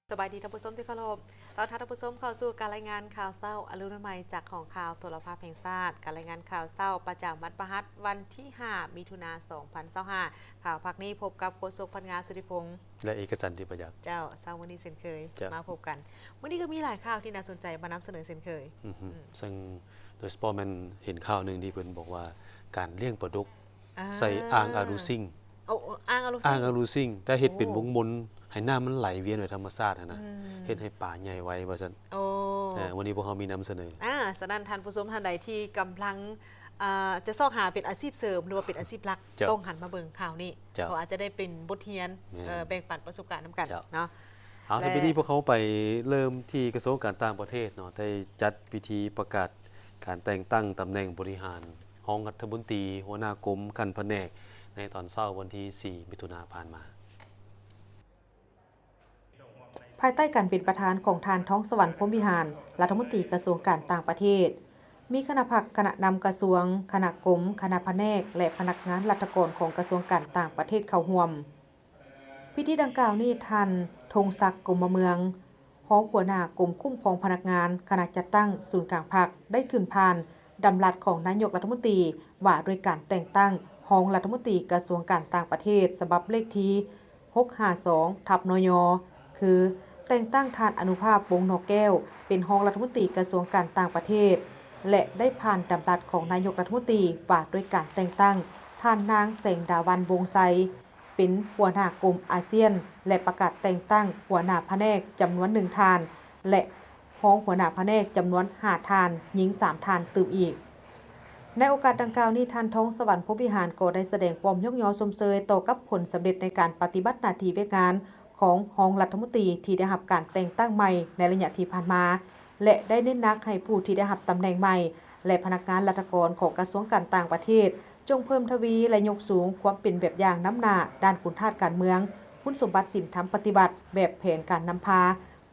ສະບາຍດີທ່ານຜູ້ຊົມທີ່ເຄົາລົບ, ຕ້ອນຮັບທ່ານຜູ້ຊົມເຂົ້າສູ່ການລາຍງານຂ່າວເຊົ້າອະລຸນໃໝ່ ຈາກຫ້ອງຂ່າວໂທລະພາບແຫ່ງຊາດ, ການລາຍງານຂ່າວເຊົ້າປະຈຳວັນພະຫັດ ວັນທີຫ້າ ມິຖຸນາ ສອງພັນຊາວຫ້າ. ຂ່າວພາກນີ້ພົບກັບໂຄສົກພັນງາ ສຸທິພົງ ແລະ ເອກະສັນ ທິບປະຢັກ. ເຈົ້າ, ເຊົ້າມື້ນີ້ເຊັ່ນເຄີຍ ເຈົ້າ ມາພົບກັນ. ມື້ນີ້ກໍມີຫຼາຍຂ່າວທີ່ໜ້າສົນໃຈມານຳສະເໜີເຊັ່ນເຄີຍ. ອືຮຶ ອືມ ເຊິ່ງໂດຍສະເພາະແມ່ນເຫັນຂ່າວໜຶ່ງທີ່ເພິ່ນບອກວ່າ ການລ້ຽງປາດຸກ ອ່າ ໃສ່ອ່າງອາລູຊິງ. ເອົາ ອ່າງອາລູຊິງ ອ່າງອາລູຊິງ ແຕ່ເຮັດເປັນ ໂອ້ ວົງມົນ ໃຫ້ນ້ຳມັນໄຫຼວຽນໂດຍທຳມະຊາດຫັ້ນນະ, ອືມ ເຮັດໃຫ້ປາໃຫຍ່ໄວວ່າຊັ້ນ. ໂອ້ ເອີ ວັນນີ້ພວກເຮົາມີນຳສະເໜີ. ອ່າ ສະນັ້ນທ່ານຜູ້ຊົມທ່ານໃດທີ່ກຳລັງ ອ່າ ຈະຊອກຫາເປັນອາຊີບເສີມ ຫຼືວ່າເປັນອາຊີບຫຼັກ, ເຈົ້າ ຕ້ອງຫັນມາເບິ່ງຂ່າວນີ້, ເຈົ້າ ເພາະອາດຈະໄດ້ເປັນບົດຮຽນ, ແມ່ນ ເອີ ແບ່ງປັນປະສົບການນຳກັນ ເຈົ້າ ເນາະ. ເອົາ ແລະ ແຕ່ປີນີ້ພວກເຮົາໄປເລີ່ມທີ່ກະຊວງການຕ່າງປະເທດເນາະ, ໄດ້ຈັດພິທີປະກາດການແຕ່ງຕັ້ງຕຳແໜ່ງບໍລິຫານ ຮອງລັດຖະມົນຕີ, ຫົວໜ້າກົມ, ຂັ້ນພະແນກ ໃນຕອນເຊົ້າວັນທີສີ່ ມິຖຸນາຜ່ານມາ. ພາຍໃຕ້ການເປັນປະທານຂອງທ່ານ ທອງສະຫວັນ ພົມວິຫານ ລັດຖະມົນຕີກະຊວງການຕ່າງປະເທດ, ມີຄະນະພັກ, ຄະນະນຳກະຊວງ, ຄະນະກົມ, ຄະນະພະແນກ ແລະ ພະນັກງານລັດຖະກອນຂອງກະຊວງການຕ່າງປະເທດເຂົ້າຮ່ວມ. ພິທີດັ່ງກ່າວນີ້ ທ່ານ ທົງສັກ ກົມມະເມືອງ ຮອງຫົວໜ້າກົມຄຸ້ມຄອງພະນັກງານ ຄະນະຈັດຕັ້ງສູນກາງພັກ ໄດ້ຂຶ້ນຜ່ານດຳລັດຂອງນາຍົກລັດຖະມົນຕີ ວ່າດ້ວຍການແຕ່ງຕັ້ງຮອງລັດຖະມົນຕີກະຊວງການຕ່າງປະເທດ ສະບັບເລກທີຫົກຫ້າສອງ ທັບ ນຍ ຄື ແຕ່ງຕັ້ງທ່ານ ອະນຸພາບ ວົງໜໍແກ້ວ ເປັນຮອງລັດຖະມົນຕີກະຊວງການຕ່າງປະເທດ ແລະ ໄດ້ຜ່ານດຳລັດຂອງນາຍົກລັດຖະມົນຕີ ວ່າດ້ວຍການແຕ່ງຕັ້ງທ່ານນາງ ແສງດາວັນ ວົງໄຊ ເປັນຫົວໜ້າກົມອາຊຽນ ແລະ ປະກາດແຕ່ງຕັ້ງຫົວໜ້າພະແນກຈຳນວນໜຶ່ງທ່ານ ແລະ ຮອງຫົວໜ້າພະແນກຈຳນວນຫ້າທ່ານ, ຍິງສາມທ່ານຕື່ມອີກ. ໃນໂອກາດດັ່ງກ່າວນີ້, ທ່ານ ທອງສະຫວັນ ພົມວິຫານ ກໍໄດ້ສະແດງຄວາມຍົກຍໍຊົມເຊີຍຕໍ່ກັບຜົນສຳເລັດໃນການປະຕິບັດໜ້າທີ່ວຽກງານຂອງຮອງລັດຖະມົນຕີທີ່ໄດ້ຮັບການແຕ່ງຕັ້ງໃໝ່ໃນໄລຍະທີ່ຜ່ານມາ ແລະ ໄດ້ເນັ້ນໜັກໃຫ້ຜູ້ທີ່ໄດ້ຮັບຕຳແໜ່ງໃໝ່ ແລະ ພະນັກງານລັດຖະກອນຂອງກະຊວງການຕ່າງປະເທດ ຈົ່ງເພີ່ມທະວີ ແລະ ຍົກສູງຄວາມເປັນແບບຢ່າງນຳໜ້າດ້ານຄຸນທາດການເມືອງ, ຄຸນສົມບັດສິນທຳປະຕິວັດ, ແບບແຜນການນຳພາ,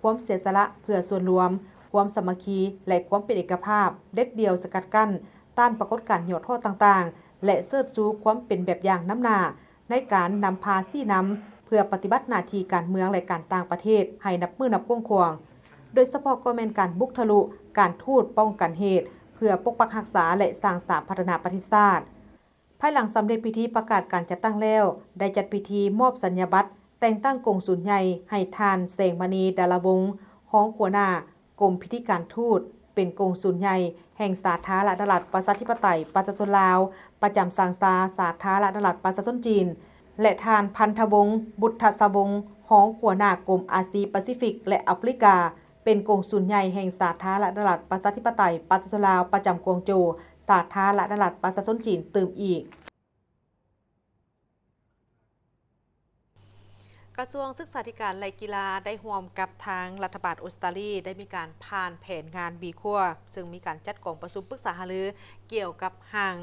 ຄວາມເສຍສະຫຼະເພື່ອສ່ວນລວມ, ຄວາມສາມັກຄີ ແລະ ຄວາມເປັນເອກະພາບ, ເດັດດ່ຽວສະກັດກັ້ນ, ຕ້ານປາກົດການຫຍໍ້ທໍ້ຕ່າງໆ ແລະ ເຊີດຊູຄວາມເປັນແບບຢ່າງນຳໜ້າ ໃນການນຳພາຊີ້ນຳເພື່ອປະຕິບັດໜ້າທີ່ການເມືອງ ແລະ ການຕ່າງປະເທດໃຫ້ນັບມື້ນັບກວ້າງຂວາງ, ໂດຍສະເພາະກໍແມ່ນການບຸກທະລຸການທູດປ້ອງກັນເຫດ ເພື່ອປົກປັກຮັກສາ ແລະ ສ້າງສາພັດທະນາປະເທດຊາດ. ພາຍຫຼັງສຳເລັດພິທີປະກາດການຈັດຕັ້ງແລ້ວ, ໄດ້ຈັດພິທີມອບສັນຍາບັດແຕ່ງຕັ້ງກົງສູນໃຫຍ່ໃຫ້ທ່ານ ແສງມະນີ ດາລະວົງ ຮອງຫົວໜ້າ ກົມພິທີການທູດ ເປັນກົງສູນໃຫຍ່ແຫ່ງສາທາລະນະລັດ ປະຊາທິປະໄຕ ປະຊາຊົນລາວ ປະຈຳສັງຊາ ສາທາລະນະລັດ ປະຊາຊົນຈີນ ແລະ ທ່ານ ພັນທະວົງ ບຸດທະສະວົງ ຮອງຫົວໜ້າກົມອາຊີປາຊີຟິກ ແລະ ອາຟຣິກາ ເປັນກົງສູນໃຫຍ່ແຫ່ງສາທາລະນະລັດ ປະຊາທິປະໄຕ ປະຊາຊົນລາວ ປະຈຳກວາງໂຈວ ສາທາລະນະລັດ ປະຊາຊົນຈີນ ຕື່ມອີກ. ກະຊວງສຶກສາທິການ ແລະ ກິລາ ໄດ້ຮ່ວມກັບທາງລັດຖະບານອົດສະຕາລີ ໄດ້ມີການຜ່ານແຜນງານບີຄົວ ເຊິ່ງມີການຈັດກອງປະຊຸມປຶກສາຫາລືກ່ຽວກັບຮ່າງ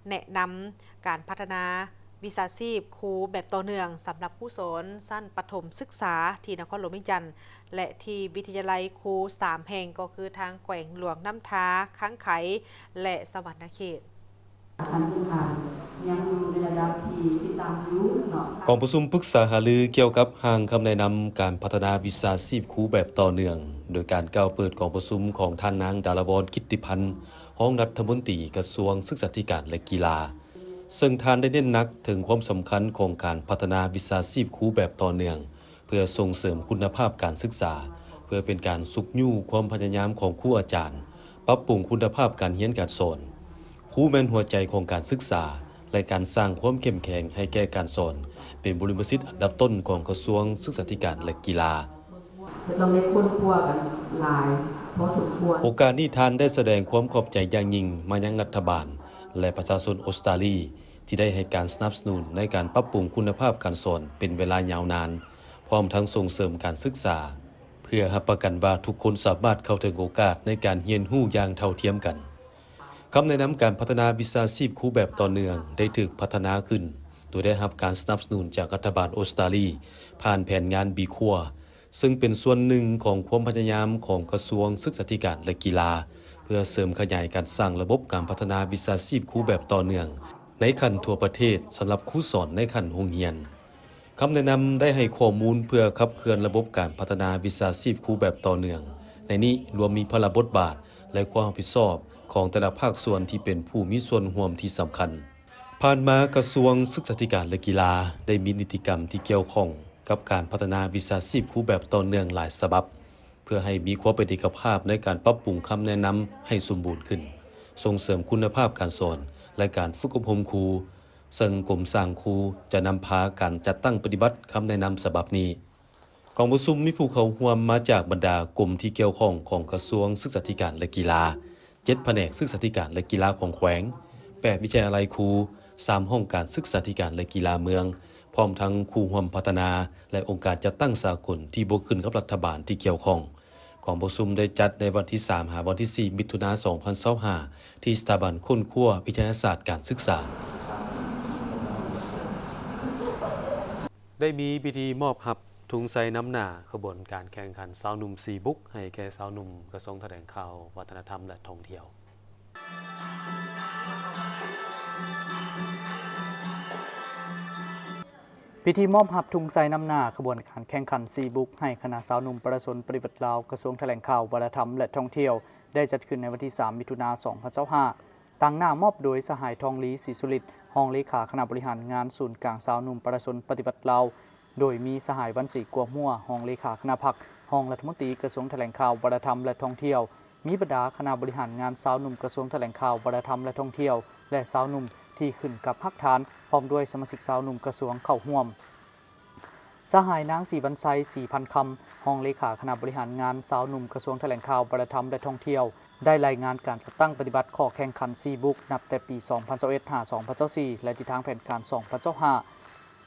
ແນະນຳການພັດທະນາວິຊາຊີບຄູແບບຕໍ່ເນື່ອງ ສຳລັບຄູສອນຊັ້ນປະຖົມສຶກສາທີ່ນະຄອນຫຼວງວຽງຈັນ ແລະ ທີ່ວິທະຍາໄລຄູສາມແຫ່ງ ກໍຄືທາງແຂວງຫຼວງນ້ຳທາ, ຄັງໄຄ ແລະ ສະຫວັນນະເຂດ. ຂັ້ນພື້ນຖານຍັງຢູ່ໃນລະດັບທີ່ ທີ່ຕ່ຳຢູ່ເນາະ. ກອງປະຊຸມປຶກສາຫາລືກ່ຽວກັບຮ່າງຄຳແນະນຳການພັດທະນາວິຊາຊີບຄູແບບຕໍ່ເນື່ອງ ໂດຍການກ່າວເປີດກອງປະຊຸມຂອງທ່ານນາງ ດາລະວອນ ກິດຕິພັນ ຮອງລັດຖະມົນຕີກະຊວງສຶກສາທິການ ແລະ ກິລາ, ເຊິ່ງທ່ານໄດ້ເນັ້ນໜັກເຖິງຄວາມສຳຄັນຂອງການພັດທະນາວິຊາຊີບຄູແບບຕໍ່ເນື່ອງ ເພື່ອສົ່ງເສີມຄຸນນະພາບການສຶກສາ, ເພື່ອເປັນການຊຸກຍູ້ຄວາມພະຍາຍາມຂອງຄູອາຈານ, ປັບປຸງຄຸນນະພາບການຮຽນການສອນ. ຄູແມ່ນຫົວໃຈຂອງການສຶກສາ ແລະ ການສ້າງຄວາມເຂັ້ມແຂງໃຫ້ແກ່ການສອນ ເປັນບຸລິມະສິດອັນດັບຕົ້ນຂອງກະຊວງສຶກສາທິການ ແລະ ກິລາ. ກໍຕ້ອງໄດ້ຄົ້ນຄວ້າກັນຫຼາຍພໍສົມຄວນ. ໂອກາດນີ້ ທ່ານໄດ້ສະແດງຄວາມຂອບໃຈຢ່າງຍິ່ງມາຍັງລັດຖະບານ ແລະ ປະຊາຊົນອົດສະຕາລີ ທີ່ໄດ້ໃຫ້ການສະໜັບສະໜູນໃນການປັບປຸງຄຸນນະພາບການສອນເປັນເວລາຍາວນານ, ພ້ອມທັງສົ່ງເສີມການສຶກສາ ເພື່ອຮັບປະກັນວ່າທຸກຄົນສາມາດເຂົ້າເຖິງໂອກາດໃນການຮຽນຮູ້ຢ່າງເທົ່າທຽມກັນ. ຄຳແນະນຳການພັດທະນາວິຊາຊີບຄູແບບຕໍ່ເນື່ອງໄດ້ຖືກພັດທະນາຂຶ້ນ ໂດຍໄດ້ຮັບການສະໜັບສະໜູນຈາກລັດຖະບານອົດສະຕາລີ ຜ່ານແຜນງານບີຄົວ ເຊິ່ງເປັນສ່ວນໜຶ່ງຂອງຄວາມພະຍາຍາມຂອງກະຊວງສຶກສາທິການ ແລະ ກິລາ ເພື່ອເສີມຂະຫຍາຍການສ້າງລະບົບການພັດທະນາວິຊາຊີບຄູແບບຕໍ່ເນື່ອງໃນຂັ້ນທົ່ວປະເທດ ສຳລັບຄູສອນໃນຂັ້ນໂຮງຮຽນ. ຄຳແນະນຳໄດ້ໃຫ້ຂໍ້ມູນເພື່ອຂັບເຄື່ອນລະບົບການພັດທະນາວິຊາຊີບຄູແບບຕໍ່ເນື່ອງ. ໃນນີ້ລວມມີພາລະບົດບາດ ແລະ ຄວາມຮັບຜິດຊອບຂອງແຕ່ລະພາກສ່ວນທີ່ເປັນຜູ້ມີສ່ວນຮ່ວມທີ່ສຳຄັນ. ຜ່ານມາກະຊວງສຶກສາທິການ ແລະ ກິລາ ໄດ້ມີນິຕິກຳທີ່ກ່ຽວຂ້ອງກັບການພັດທະນາວິຊາຊີບຄູແບບຕໍ່ເນື່ອງຫຼາຍສະບັບ ເພື່ອໃຫ້ມີຄວາມເປັນເອກະພາບໃນການປັບປຸງຄຳແນະນຳໃຫ້ສົມບູນຂຶ້ນ, ສົ່ງເສີມຄຸນນະພາບການສອນ ແລະ ການຝຶກອົບຮົມຄູ, ເຊິ່ງກົມສ້າງຄູຈະນຳພາການຈັດຕັ້ງປະຕິບັດຄຳແນະນຳສະບັບນີ້. ກອງປະຊຸມມີຜູ້ເຂົ້າຮ່ວມມາຈາກບັນດາກົມທີ່ກ່ຽວຂ້ອງຂອງກະຊວງສຶກສາທິການ ແລະ ກິລາ, ເຈັດພະແນກສຶກສາທິການ ແລະ ກິລາຂອງແຂວງ, ແປດວິທະຍາໄລຄູ, ສາມຫ້ອງການສຶກສາທິການ ແລະ ກິລາເມືອງ, ພ້ອມທັງຄູ່ຮ່ວມພັດທະນາ ແລະ ອົງການຈັດຕັ້ງສາກົນທີ່ບໍ່ຂຶ້ນກັບລັດຖະບານທີ່ກ່ຽວຂ້ອງ. ກອງປະຊຸມໄດ້ຈັດໃນວັນທີສາມ ຫາວັນທີສີ່ ມິຖຸນາ ສອງພັນຊາວຫ້າ ທີ່ສະຖາບັນຄົ້ນຄວ້າວິທະຍາສາດການສຶກສາ. ໄດ້ມີພິທີມອບຮັບທຸງໄຊນຳໜ້າຂະບວນການແຂ່ງຂັນຊາວໜຸ່ມສີ່ບຸກ ໃຫ້ແກ່ຊາວໜຸ່ມກະຊວງຖະແຫຼງຂ່າວ ວັດທະນະທຳ ແລະ ທ່ອງທ່ຽວ. ພິທີມອບຮັບທຸງໄຊນຳໜ້າຂະບວນການແຂ່ງຂັນສີ່ບຸກ ໃຫ້ຄະນະຊາວໜຸ່ມປະຊາຊົນປະຕິວັດລາວ ກະຊວງຖະແຫຼງຂ່າວ ວັດທະນະທຳ ແລະ ທ່ອງທ່ຽວ ໄດ້ຈັດຂຶ້ນໃນວັນທີສາມ ມິຖຸນາ ສອງພັນຊາວຫ້າ ຕາງໜ້າມອບໂດຍສະຫາຍ ທອງລີ ສີສຸລິດ ຮອງເລຂາຄະນະບໍລິຫານງານສູນກາງຊາວໜຸ່ມປະຊາຊົນປະຕິວັດລາວ, ໂດຍມີສະຫາຍ ວັນສີ ກົວຫົວ ຮອງເລຂາຄະນະພັກ, ຮອງລັດຖະມົນຕີກະຊວງຖະແຫຼງຂ່າວ ວັດທະນະທຳ ແລະ ທ່ອງທ່ຽວ, ມີບັນດາຄະນະບໍລິຫານງານຊາວໜຸ່ມກະຊວງຖະແຫຼງຂ່າວ ວັດທະນະທຳ ແລະ ທ່ອງທ່ຽວ ແລະ ຊາວໜຸ່ມທີ່ຂຶ້ນກັບຮາກຖານ, ພ້ອມດ້ວຍສະມາຊິກຊາວໜຸ່ມກະຊວງເຂົ້າຮ່ວມ. ສະຫາຍ ນາງ ສີວັນໄຊ ສີພັນຄຳ ຮອງເລຂາຄະນະບໍລິຫານງານຊາວໜຸ່ມກະຊວງຖະແຫຼງຂ່າວ ວັດທະນະທຳ ແລະ ທ່ອງທ່ຽວ ໄດ້ລາຍງານການຈັດຕັ້ງປະຕິບັດຂໍ້ແຂ່ງຂັນສີ່ບຸກ ນັບແຕ່ປີສອງພັນຊາວເອັດ ຫາ ສອງພັນຊາວສີ່ ແລະ ທິດທາງແຜນການສອງພັນຊາວຫ້າ.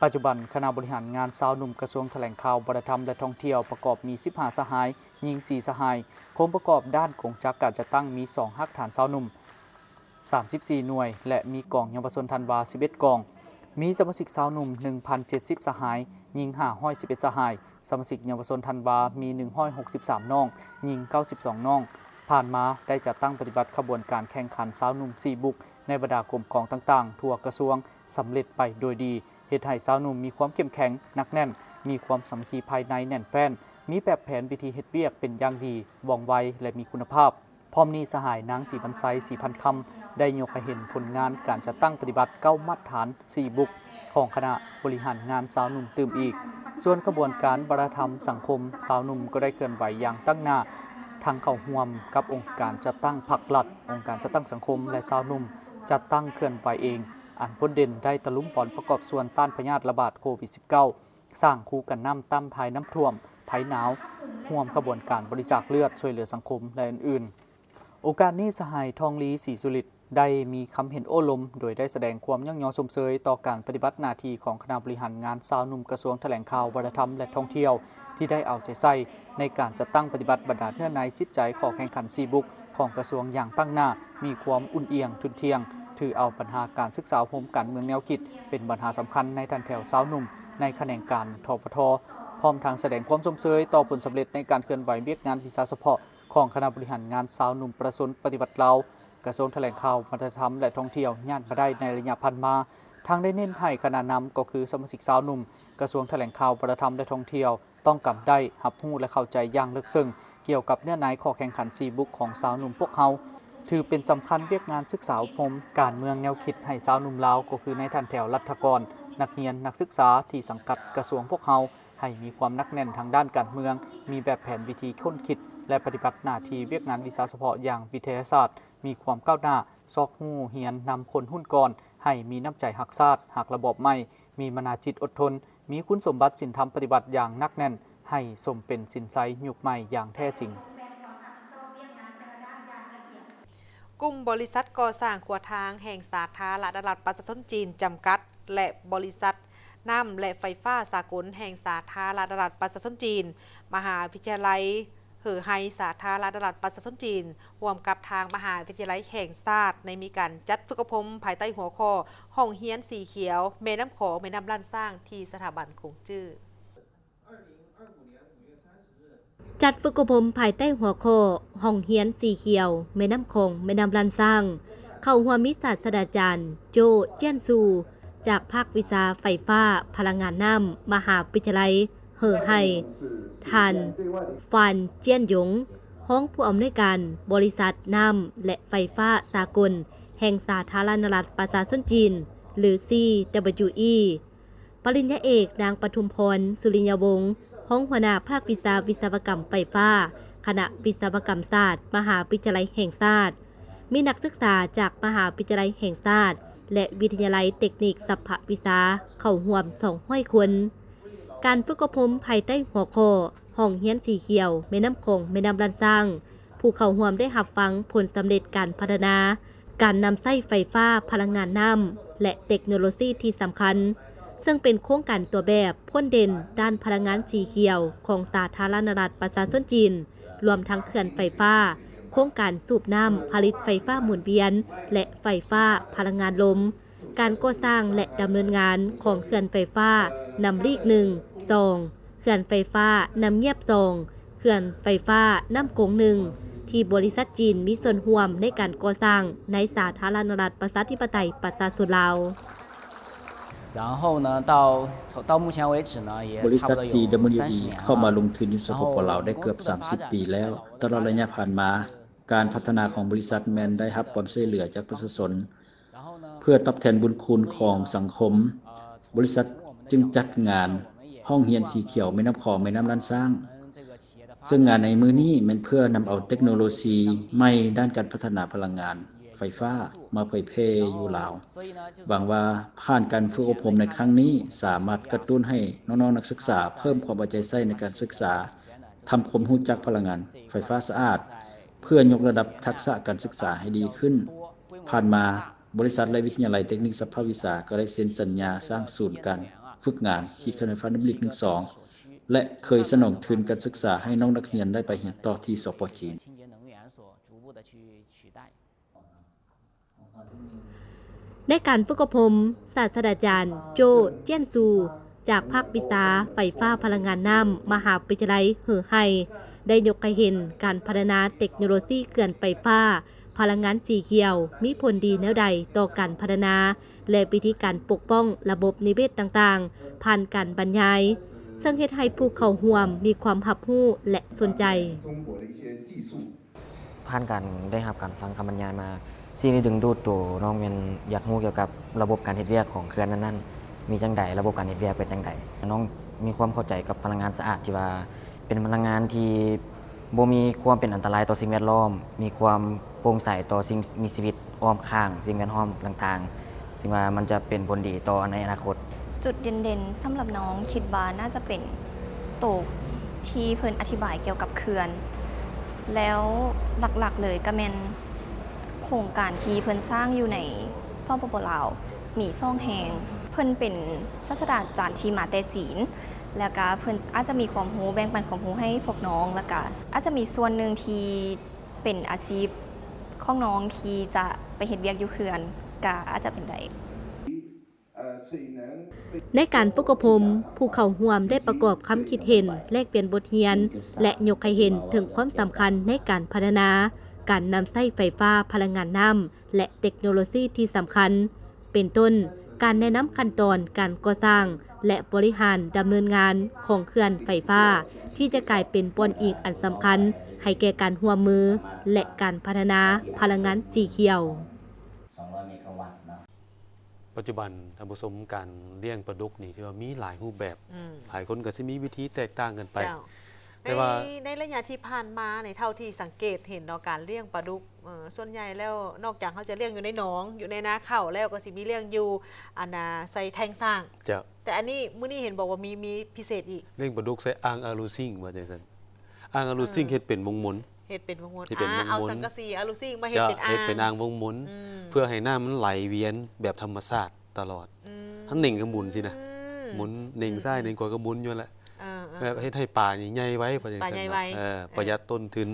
ປັດຈຸບັນຄະນະບໍລິຫານງານຊາວໜຸ່ມກະຊວງຖະແຫຼງຂ່າວ ວັດທະນະທຳ ແລະ ທ່ອງທ່ຽວ ປະກອບມີສິບຫ້າສະຫາຍ, ຍິງສີ່ສະຫາຍ. ໂຄງປະກອບດ້ານກົງຈັກການຈັດຕັ້ງມີສອງຮາກຖານຊາວໜຸ່ມ, ສາມສິບສີ່ໜ່ວຍ ແລະ ມີກອງເຍົາວະຊົນທັນວາສິບເອັດກອງ. ມີສະມາຊິກຊາວໜຸ່ມໜຶ່ງພັນເຈັດສິບສະຫາຍ, ຍິງຫ້າຮ້ອຍສິບເອັດສະຫາຍ. ສະມາຊິກເຍົາວະຊົນທັນວາມີໜຶ່ງຮ້ອຍຫົກສິບສາມນ້ອງ, ຍິງເກົ້າສິບສອງນ້ອງ. ຜ່ານມາໄດ້ຈັດຕັ້ງປະຕິບັດຂະບວນການແຂ່ງຂັນຊາວໜຸ່ມສີ່ບຸກ ໃນບັນດາກົມກອງຕ່າງໆທົ່ວກະຊວງສຳເລັດໄປໂດຍດີ, ເຮັດໃຫ້ຊາວໜຸ່ມມີຄວາມເຂັ້ມແຂງ, ໜັກແໜ້ນ, ມີຄວາມສາມັກຄີພາຍໃນແໜ້ນແຟ້ນ, ມີແບບແຜນວິທີເຮັດວຽກເປັນຢ່າງດີ, ວ່ອງໄວ ແລະ ມີຄຸນນະພາບ. ພ້ອມນີ້ ສະຫາຍ ນາງ ສີວັນໄຊ ສີພັນຄຳ ໄດ້ຍົກໃຫ້ເຫັນຜົນງານການຈັດຕັ້ງປະຕິບັດເກົ້າມາດຖານສີ່ບຸກ ຂອງຄະນະບໍລິຫານງານຊາວໜຸ່ມຕື່ມອີກ. ສ່ວນຂະບວນການວັດທະນະທຳສັງຄົມ, ຊາວໜຸ່ມກໍໄດ້ເຄື່ອນໄຫວຢ່າງຕັ້ງໜ້າ ທັງເຂົ້າຮ່ວມກັບອົງການຈັດຕັ້ງພັກລັດ, ອົງການຈັດຕັ້ງສັງຄົມ ແລະ ຊາວໜຸ່ມ ຈັດຕັ້ງເຄື່ອນໄຫວເອງ, ອັນພົ້ນເດັ່ນໄດ້ຕະລຸມບອນປະກອບສ່ວນຕ້ານພະຍາດລະບາດໂຄວິດສິບເກົ້າ, ສ້າງຄູກັນນ້ຳຕ້ານໄພນ້ຳຖ້ວມ, ໄພໜາວ, ຮ່ວມຂະບວນການບໍລິຈາກເລືອດ, ຊ່ວຍເຫຼືອສັງຄົມ ແລະ ອື່ນໆ. ໂອກາດນີ້ ສະຫາຍ ທອງລີ ສີສຸລິດ ໄດ້ມີຄຳເຫັນໂອ້ລົມ ໂດຍໄດ້ສະແດງຄວາມຍ້ອງຍໍຊົມເຊີຍຕໍ່ການປະຕິບັດໜ້າທີ່ຂອງຄະນະບໍລິຫານງານຊາວໜຸ່ມກະຊວງຖະແຫຼງຂ່າວ ວັດທະນະທຳ ແລະ ທ່ອງທ່ຽວ ທີ່ໄດ້ເອົາໃຈໃສ່ໃນການຈັດຕັ້ງປະຕິບັດບັນດາເນື້ອໃນຈິດໃຈຂໍ້ແຂ່ງຂັນສີ່ບຸກຂອງກະຊວງຢ່າງຕັ້ງໜ້າ, ມີຄວາມອຸ່ນອຽງ, ທຸ່ນທ່ຽງ, ຖືເອົາບັນຫາການສຶກສາອົບຮົມການເມືອງແນວຄິດເປັນບັນຫາສຳຄັນໃນຖັນແຖວຊາວໜຸ່ມໃນຂະແໜງການ ທປທ, ພ້ອມທັງສະແດງຄວາມຊົມເຊີຍຕໍ່ຜົນສຳເລັດໃນການເຄື່ອນໄຫວວຽກງານວິຊາສະເພາະ ຂອງຄະນະບໍລິຫານງານຊາວໜຸ່ມປະຊາຊົນປະຕິວັດລາວ, ກະຊວງຖະແຫຼງຂ່າວ ວັດທະນະທຳ ແລະ ທ່ອງທ່ຽວ ຍາດມາໄດ້ໃນໄລຍະຜ່ານມາ. ທັງໄດ້ເນັ້ນໃຫ້ຄະນະນຳ ກໍຄືສະມາຊິກຊາວໜຸ່ມ ກະຊວງຖະແຫຼງຂ່າວ ວັດທະນະທຳ ແລະ ທ່ອງທ່ຽວ ຕ້ອງກຳໄດ້ ຮັບຮູ້ ແລະ ເຂົ້າໃຈຢ່າງເລິກເຊິ່ງກ່ຽວກັບເນື້ອໃນຂໍ້ແຂ່ງຂັນສີ່ບຸກຂອງຊາວໜຸ່ມພວກເຮົາ. ຖືເປັນສຳຄັນວຽກງານສຶກສາອົບຮົມການເມືອງແນວຄິດໃຫ້ຊາວໜຸ່ມລາວ, ກໍຄືໃນຖັນແຖວລັດຖະກອນ, ນັກຮຽນ, ນັກສຶກສາທີ່ສັງກັດກະຊວງພວກເຮົາ ໃຫ້ມີຄວາມໜັກແໜ້ນທາງດ້ານການເມືອງ, ມີແບບແຜນວິທີຄົ້ນຄິດ ແລະ ປະຕິບັດໜ້າທີ່ວຽກງານວິຊາສະເພາະຢ່າງວິທະຍາສາດ, ມີຄວາມກ້າວໜ້າ, ຊອກຮູ້ຮຽນນຳຄົນຮຸ່ນກ່ອນ, ໃຫ້ມີນ້ຳໃຈຮັກຊາດ, ຮັກລະບອບໃໝ່, ມີມະນາຈິດອົດທົນ, ມີຄຸນສົມບັດສິນທຳປະຕິບັດຢ່າງໜັກແໜ້ນ, ໃຫ້ສົມເປັນສິນໄຊຍຸກໃໝ່ຢ່າງແທ້ຈິງ. ກຸ່ມບໍລິສັດກໍ່ສ້າງຂົວທາງແຫ່ງສາທາລະນະລັດປະຊາຊົນຈີນຈຳກັດ ແລະ ບໍລິສັດນ້ຳ ແລະ ໄຟຟ້າສາກົນແຫ່ງສາທາລະນະລັດປະຊາຊົນຈີນ, ມະຫາວິທະຍາໄລເຫີໄຮສາທາລະນະລັດປະຊາຊົນຈີນ ຮ່ວມກັບທາງມະຫາວິທະຍາໄລແຫ່ງຊາດ ໄດ້ມີການຈັດຝຶກອົບຮົມພາຍໃຕ້ຫົວຂໍ້ ຫ້ອງຮຽນສີຂຽວ ແມ່ນ້ຳຂອງ ແມ່ນ້ຳລ້ານຊ້າງ ທີ່ສະຖາບັນກົງຈື້. ຈັດຝຶກອົບຮົມພາຍໃຕ້ຫົວຂໍ້ ຫ້ອງຮຽນສີຂຽວ ແມ່ນ້ຳຂອງ ແມ່ນ້ຳລ້ານຊ້າງ, ເຂົ້າຮ່ວມມີສາດສະດາຈານ ໂຈ້ ຈຽນຊູ, ຈາກພາກວິຊາໄຟຟ້າພະລັງງານນ້ຳ ມະຫາວິທະຍາໄລເຮີໄຮ, ທ່ານ ຟານ ຈຽນຢົງ, ຮອງຜູ້ອຳນວຍການບໍລິສັດນ້ຳ ແລະ ໄຟຟ້າສາກົນ ແຫ່ງສາທາລະນະລັດປະຊາຊົນຈີນ ຫຼື ຊີ ດັບເບິນຢູ ອີ ປະລິນຍາເອກ ນາງປະທຸມພອນ ສຸລິຍະວົງ, ຮອງຫົວໜ້າພາກວິຊາວິສະວະກຳໄຟຟ້າ, ຄະນະວິສະວະກຳສາດ ມະຫາວິທະຍາໄລແຫ່ງຊາດ, ມີນັກສຶກສາຈາກມະຫາວິທະຍາໄລແຫ່ງຊາດ ແລະ ວິທະຍາໄລເຕັກນິກສັບພະວິຊາເຂົ້າຮ່ວມສອງຮ້ອຍຄົນ. ການຝຶກອົບຮົມພາຍໃຕ້ຫົວຂໍ້ ຫ້ອງຮຽນສີຂຽວ ແມ່ນ້ຳຂອງ ແມ່ນ້ຳລ້ານຊ້າງ, ຜູ້ເຂົ້າຮ່ວມໄດ້ຮັບຟັງຜົນສຳເລັດການພັດທະນາ ການນຳໃຊ້ໄຟຟ້າ, ພະລັງງານນ້ຳ ແລະ ເຕັກໂນໂລຊີທີ່ສຳຄັນ, ເຊິ່ງເປັນໂຄງການຕົວແບບພົ້ນເດັ່ນດ້ານພະລັງງານສີຂຽວຂອງສາທາລະນະລັດປະຊາຊົນຈີນ, ລວມທັງເຂື່ອນໄຟຟ້າ, ໂຄງການສູບນ້ຳຜະລິດໄຟຟ້າໝູນວຽນ ແລະ ໄຟຟ້າພະລັງງານລົມ, ການກໍ່ສ້າງ ແລະ ດຳເນີນງານຂອງເຂື່ອນໄຟຟ້ານ້ຳລີກໜຶ່ງ ສອງ, ເຂື່ອນໄຟຟ້ານ້ຳງຽບສອງ, ເຂື່ອນໄຟຟ້ານ້ຳກົງໜຶ່ງ ທີ່ບໍລິສັດຈີນມີສ່ວນຮ່ວມໃນການກໍ່ສ້າງໃນສາທາລະນະລັດປະຊາທິປະໄຕປະຊາຊົນລາວ. 然后呢，到，到目前为止呢，也 ບໍລິສັດ 差不多有 CWE ເຂົ້າມາລົງທຶນຢູ່ ສປປ ລາວ ໄດ້ເກືອບສາມສິບປີແລ້ວ. ຕະຫຼອດໄລຍະຜ່ານມາ, ການພັດທະນາຂອງບໍລິສັດແມ່ນໄດ້ຮັບຄວາມຊ່ວຍເຫຼືອຈາກປະຊາຊົນ ເພື່ອຕອບແທນບຸນຄຸນຂອງສັງຄົມ, ບໍລິສັດຈຶ່ງຈັດງານຫ້ອງຮຽນສີຂຽວແມ່ນ້ຳຂອງ ແມ່ນ້ຳລ້ານຊ້າງ, ເຊິ່ງງານໃນມື້ນີ້ແມ່ນເພື່ອນຳເອົາເຕັກໂນໂລຊີໃໝ່ດ້ານການພັດທະນາພະລັງງານໄຟຟ້າມາເຜີຍແຜ່ຢູ່ລາວ. ຫວັງວ່າຜ່ານການຝຶກອົບຮົມໃນຄັ້ງນີ້ ສາມາດກະຕຸ້ນໃຫ້ນ້ອງໆນັກສຶກສາເພີ່ມຄວາມເອົາໃຈໃສ່ໃນການສຶກສາ, ທຳຄວາມຮູ້ຈັກພະລັງງານໄຟຟ້າສະອາດ ເພື່ອຍົກລະດັບທັກສະການສຶກສາໃຫ້ດີຂຶ້ນ. ຜ່ານມາ, ບໍລິສັດ ແລະ ວິທະຍາໄລເຕັກນິກສັບພະວິຊາກໍໄດ້ເຊັນສັນຍາສ້າງສູນການຝຶກງານຂີດເຂື່ອນໄຟຟ້ານ້ຳລິກໜຶ່ງ ສອງ ແລະ ເຄີຍສະໜອງທຶນການສຶກສາໃຫ້ນ້ອງນັກຮຽນໄດ້ໄປຮຽນຕໍ່ທີ່ ສປ ຈີນ. ໃນການຝຶກອົບຮົມ, ສາດສະດາຈານ ໂຈ້ ຈຽນຊູ ຈາກພາກວິຊາໄຟຟ້າພະລັງງານນ້ຳ ມະຫາວິທະຍາໄລເຮີໄຮ ໄດ້ຍົກໃຫ້ເຫັນການພັດທະນາເຕັກໂນໂລຊີເຂື່ອນໄຟຟ້າພະລັງງານສີຂຽວ ມີຜົນດີແນວໃດຕໍ່ການພັດທະນາ ແລະ ວິທີການປົກປ້ອງລະບົບນິເວດຕ່າງໆ ຜ່ານການບັນຍາຍ, ເຊິ່ງເຮັດໃຫ້ຜູ້ເຂົ້າຮ່ວມມີຄວາມຮັບຮູ້ ແລະ ສົນໃຈ. ຜ່ານການໄດ້ຮັບການຟັງຄຳບັນຍາຍມາ, ສິ່ງທີ່ດຶງດູດໂຕນ້ອງແມ່ນຢາກຮູ້ກ່ຽວກັບລະບົບການເຮັດວຽກຂອງເຂື່ອນນັ້ນໆ ມີຈັ່ງໃດ, ລະບົບການເຮັດວຽກເປັນຈັ່ງໃດ. ນ້ອງມີຄວາມເຂົ້າໃຈກັບພະລັງງານສະອາດທີ່ວ່າເປັນພະລັງງານທີ່ບໍ່ມີຄວາມເປັນອັນຕະລາຍຕໍ່ສິ່ງແວດລ້ອມ, ມີຄວາມໂປ່ງໃສຕໍ່ສິ່ງມີຊີວິດອ້ອມຂ້າງ, ສິ່ງແວດລ້ອມຕ່າງໆ, ຊຶ່ງວ່າມັນຈະເປັນຜົນດີຕໍ່ໃນອະນາຄົດ. ຈຸດເດັ່ນໆ ສຳລັບນ້ອງຄິດວ່າໜ້າຈະເປັນໂຕທີ່ເພິ່ນອະທິບາຍກ່ຽວກັບເຂື່ອນ ແລ້ວຫຼັກໆເລີຍກະແມ່ນໂຄງການທີ່ເພິ່ນສ້າງຢູ່ໃນ ສປປ ລາວ ມີສອງແຫ່ງ. ເພິ່ນເປັນສາດສະດາຈານທີ່ມາແຕ່ຈີນ ແລ້ວກະເພິ່ນອາດຈະມີຄວາມຮູ້ ແບ່ງປັນຄວາມຮູ້ໃຫ້ພວກນ້ອງ ແລ້ວກະອາດຈະມີສ່ວນໜຶ່ງທີ່ ເປັນອາຊີບຂອງນ້ອງທີ່ຈະໄປເຮັດວຽກຢູ່ເຂື່ອນ ກະອາດຈະເປັນໄດ້. ໃນການຝຶກອົບຮົມ, ຜູ້ເຂົ້າຮ່ວມໄດ້ປະກອບຄຳຄິດເຫັນ, ແລກປ່ຽນບົດຮຽນ ແລະ ຍົກໃຫ້ເຫັນເຖິງຄວາມສຳຄັນໃນການພັດທະນາການນຳໃຊ້ໄຟຟ້າພະລັງງານນ້ຳ ແລະ ເຕັກໂນໂລຊີທີ່ສຳຄັນ ເປັນຕົ້ນ ການແນະນຳຂັ້ນຕອນການກໍ່ສ້າງ ແລະ ບໍລິຫານດຳເນີນງານຂອງເຂື່ອນໄຟຟ້າ ທີ່ຈະກາຍເປັນບ່ອນອີງອັນສຳຄັນໃຫ້ແກ່ການຮ່ວມມື ແລະ ການພັດທະນາພະລັງງານສີຂຽວ. ປັດຈຸບັນທ່ານຜູ້ຊົມ ການລ້ຽງປາດຸກນີ້ຖືວ່າມີຫຼາຍຮູບແບບ, ອືມ ຫຼາຍຄົນກໍຊິມີວິທີແຕກຕ່າງກັນໄປ. ເຈົ້າ. ແຕ່ວ່າ ໃນ ໃນໄລຍະທີ່ຜ່ານມານີ້ ເທົ່າທີ່ສັງເກດເຫັນເນາະ ການລ້ຽງປາດຸກ ເອີ ສ່ວນໃຫຍ່ແລ້ວ ນອກຈາກເຮົາຈະລ້ຽງຢູ່ໃນໜອງ ຢູ່ໃນນາເຂົ້າແລ້ວ ກໍຊິມີລ້ຽງຢູ່ ອັນນ່າ ໃສ່ແທງຊ້າງ. ເຈົ້າ. ແຕ່ອັນນີ້ ມື້ນີ້ເຫັນບອກວ່າມີ ມີພິເສດອີກ. ລ້ຽງປາດຸກໃສ່ອ່າງອາລູຊິງ ວ່າຈັ່ງຊັ້ນ. ອ່າງອາລູຊິງ ເອີ ເຮັດເປັນວົງມົນ. ເຮັດເປັນວົງມົນ. ເຮັດເປັນ ອ່າ ວົງມົນ. ເອົາສັງກະສີອາລູຊິງມາເຮັດເປັນອ່າງ. ເຮັດເປັນອ່າງວົງມົນ ອືມ ເພື່ອໃຫ້ນ້ຳມັນໄຫຼວຽນແບບທຳມະຊາດຕະຫຼອດ. ອືມ. ຖ້າເໜັງກໍໝູນຊີ້ນະ. ອືມ. ໝູນ ເໜັງຊ້າຍ ອືມ ເໜັງຂວາກໍໝູນຢູ່ແຫຼະ. ເອີໆ. ແບບເຮັດໃຫ້ປານີ້ໃຫຍ່ໄວ ປະຫຍັດຊັ້ນເນາະ. ປາໃຫຍ່ໄວ. ເອີ ປະຢັດ ເອີ ຕົ້ນທຶນ.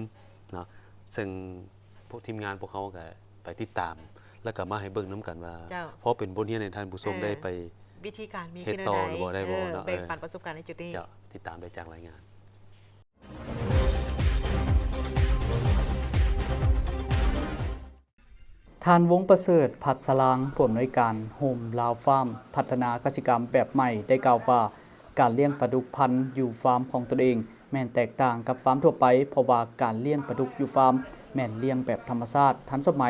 ເນາະ ເຊິ່ງພວກທີມງານພວກເຮົາກໍໄປຕິດຕາມ ແລ້ວກໍມາໃຫ້ເບິ່ງນຳກັນວ່າ ເຈົ້າ ພໍເປັນບົດຮຽນໃຫ້ທ່ານຜູ້ຊົມ ເອີ ໄດ້ໄປ ວິທີການມີ ເຮັດຕໍ່ຫຼືບໍ່ ໄດ້ບໍ່ເນາະ. ເອີ ເອີ ແບ່ງປັນປະສົບການໃນຈຸດນີ້. ເຈົ້າ ຕິດຕາມໄດ້ຈາກລາຍງານ. ທ່ານ ວົງປະເສີດ ພັດສະລາງ ຜູ້ອຳນວຍການໂຮມລາວຟາມ ພັດທະນາກະສິກຳແບບໃໝ່ ໄດ້ກ່າວວ່າ ການລ້ຽງປາດຸກພັນຢູ່ຟາມຂອງຕົນເອງ ແມ່ນແຕກຕ່າງກັບຟາມທົ່ວໄປ ເພາະວ່າການລ້ຽງປາດຸກຢູ່ຟາມ ແມ່ນລ້ຽງແບບທຳມະຊາດ ທັນສະໄໝ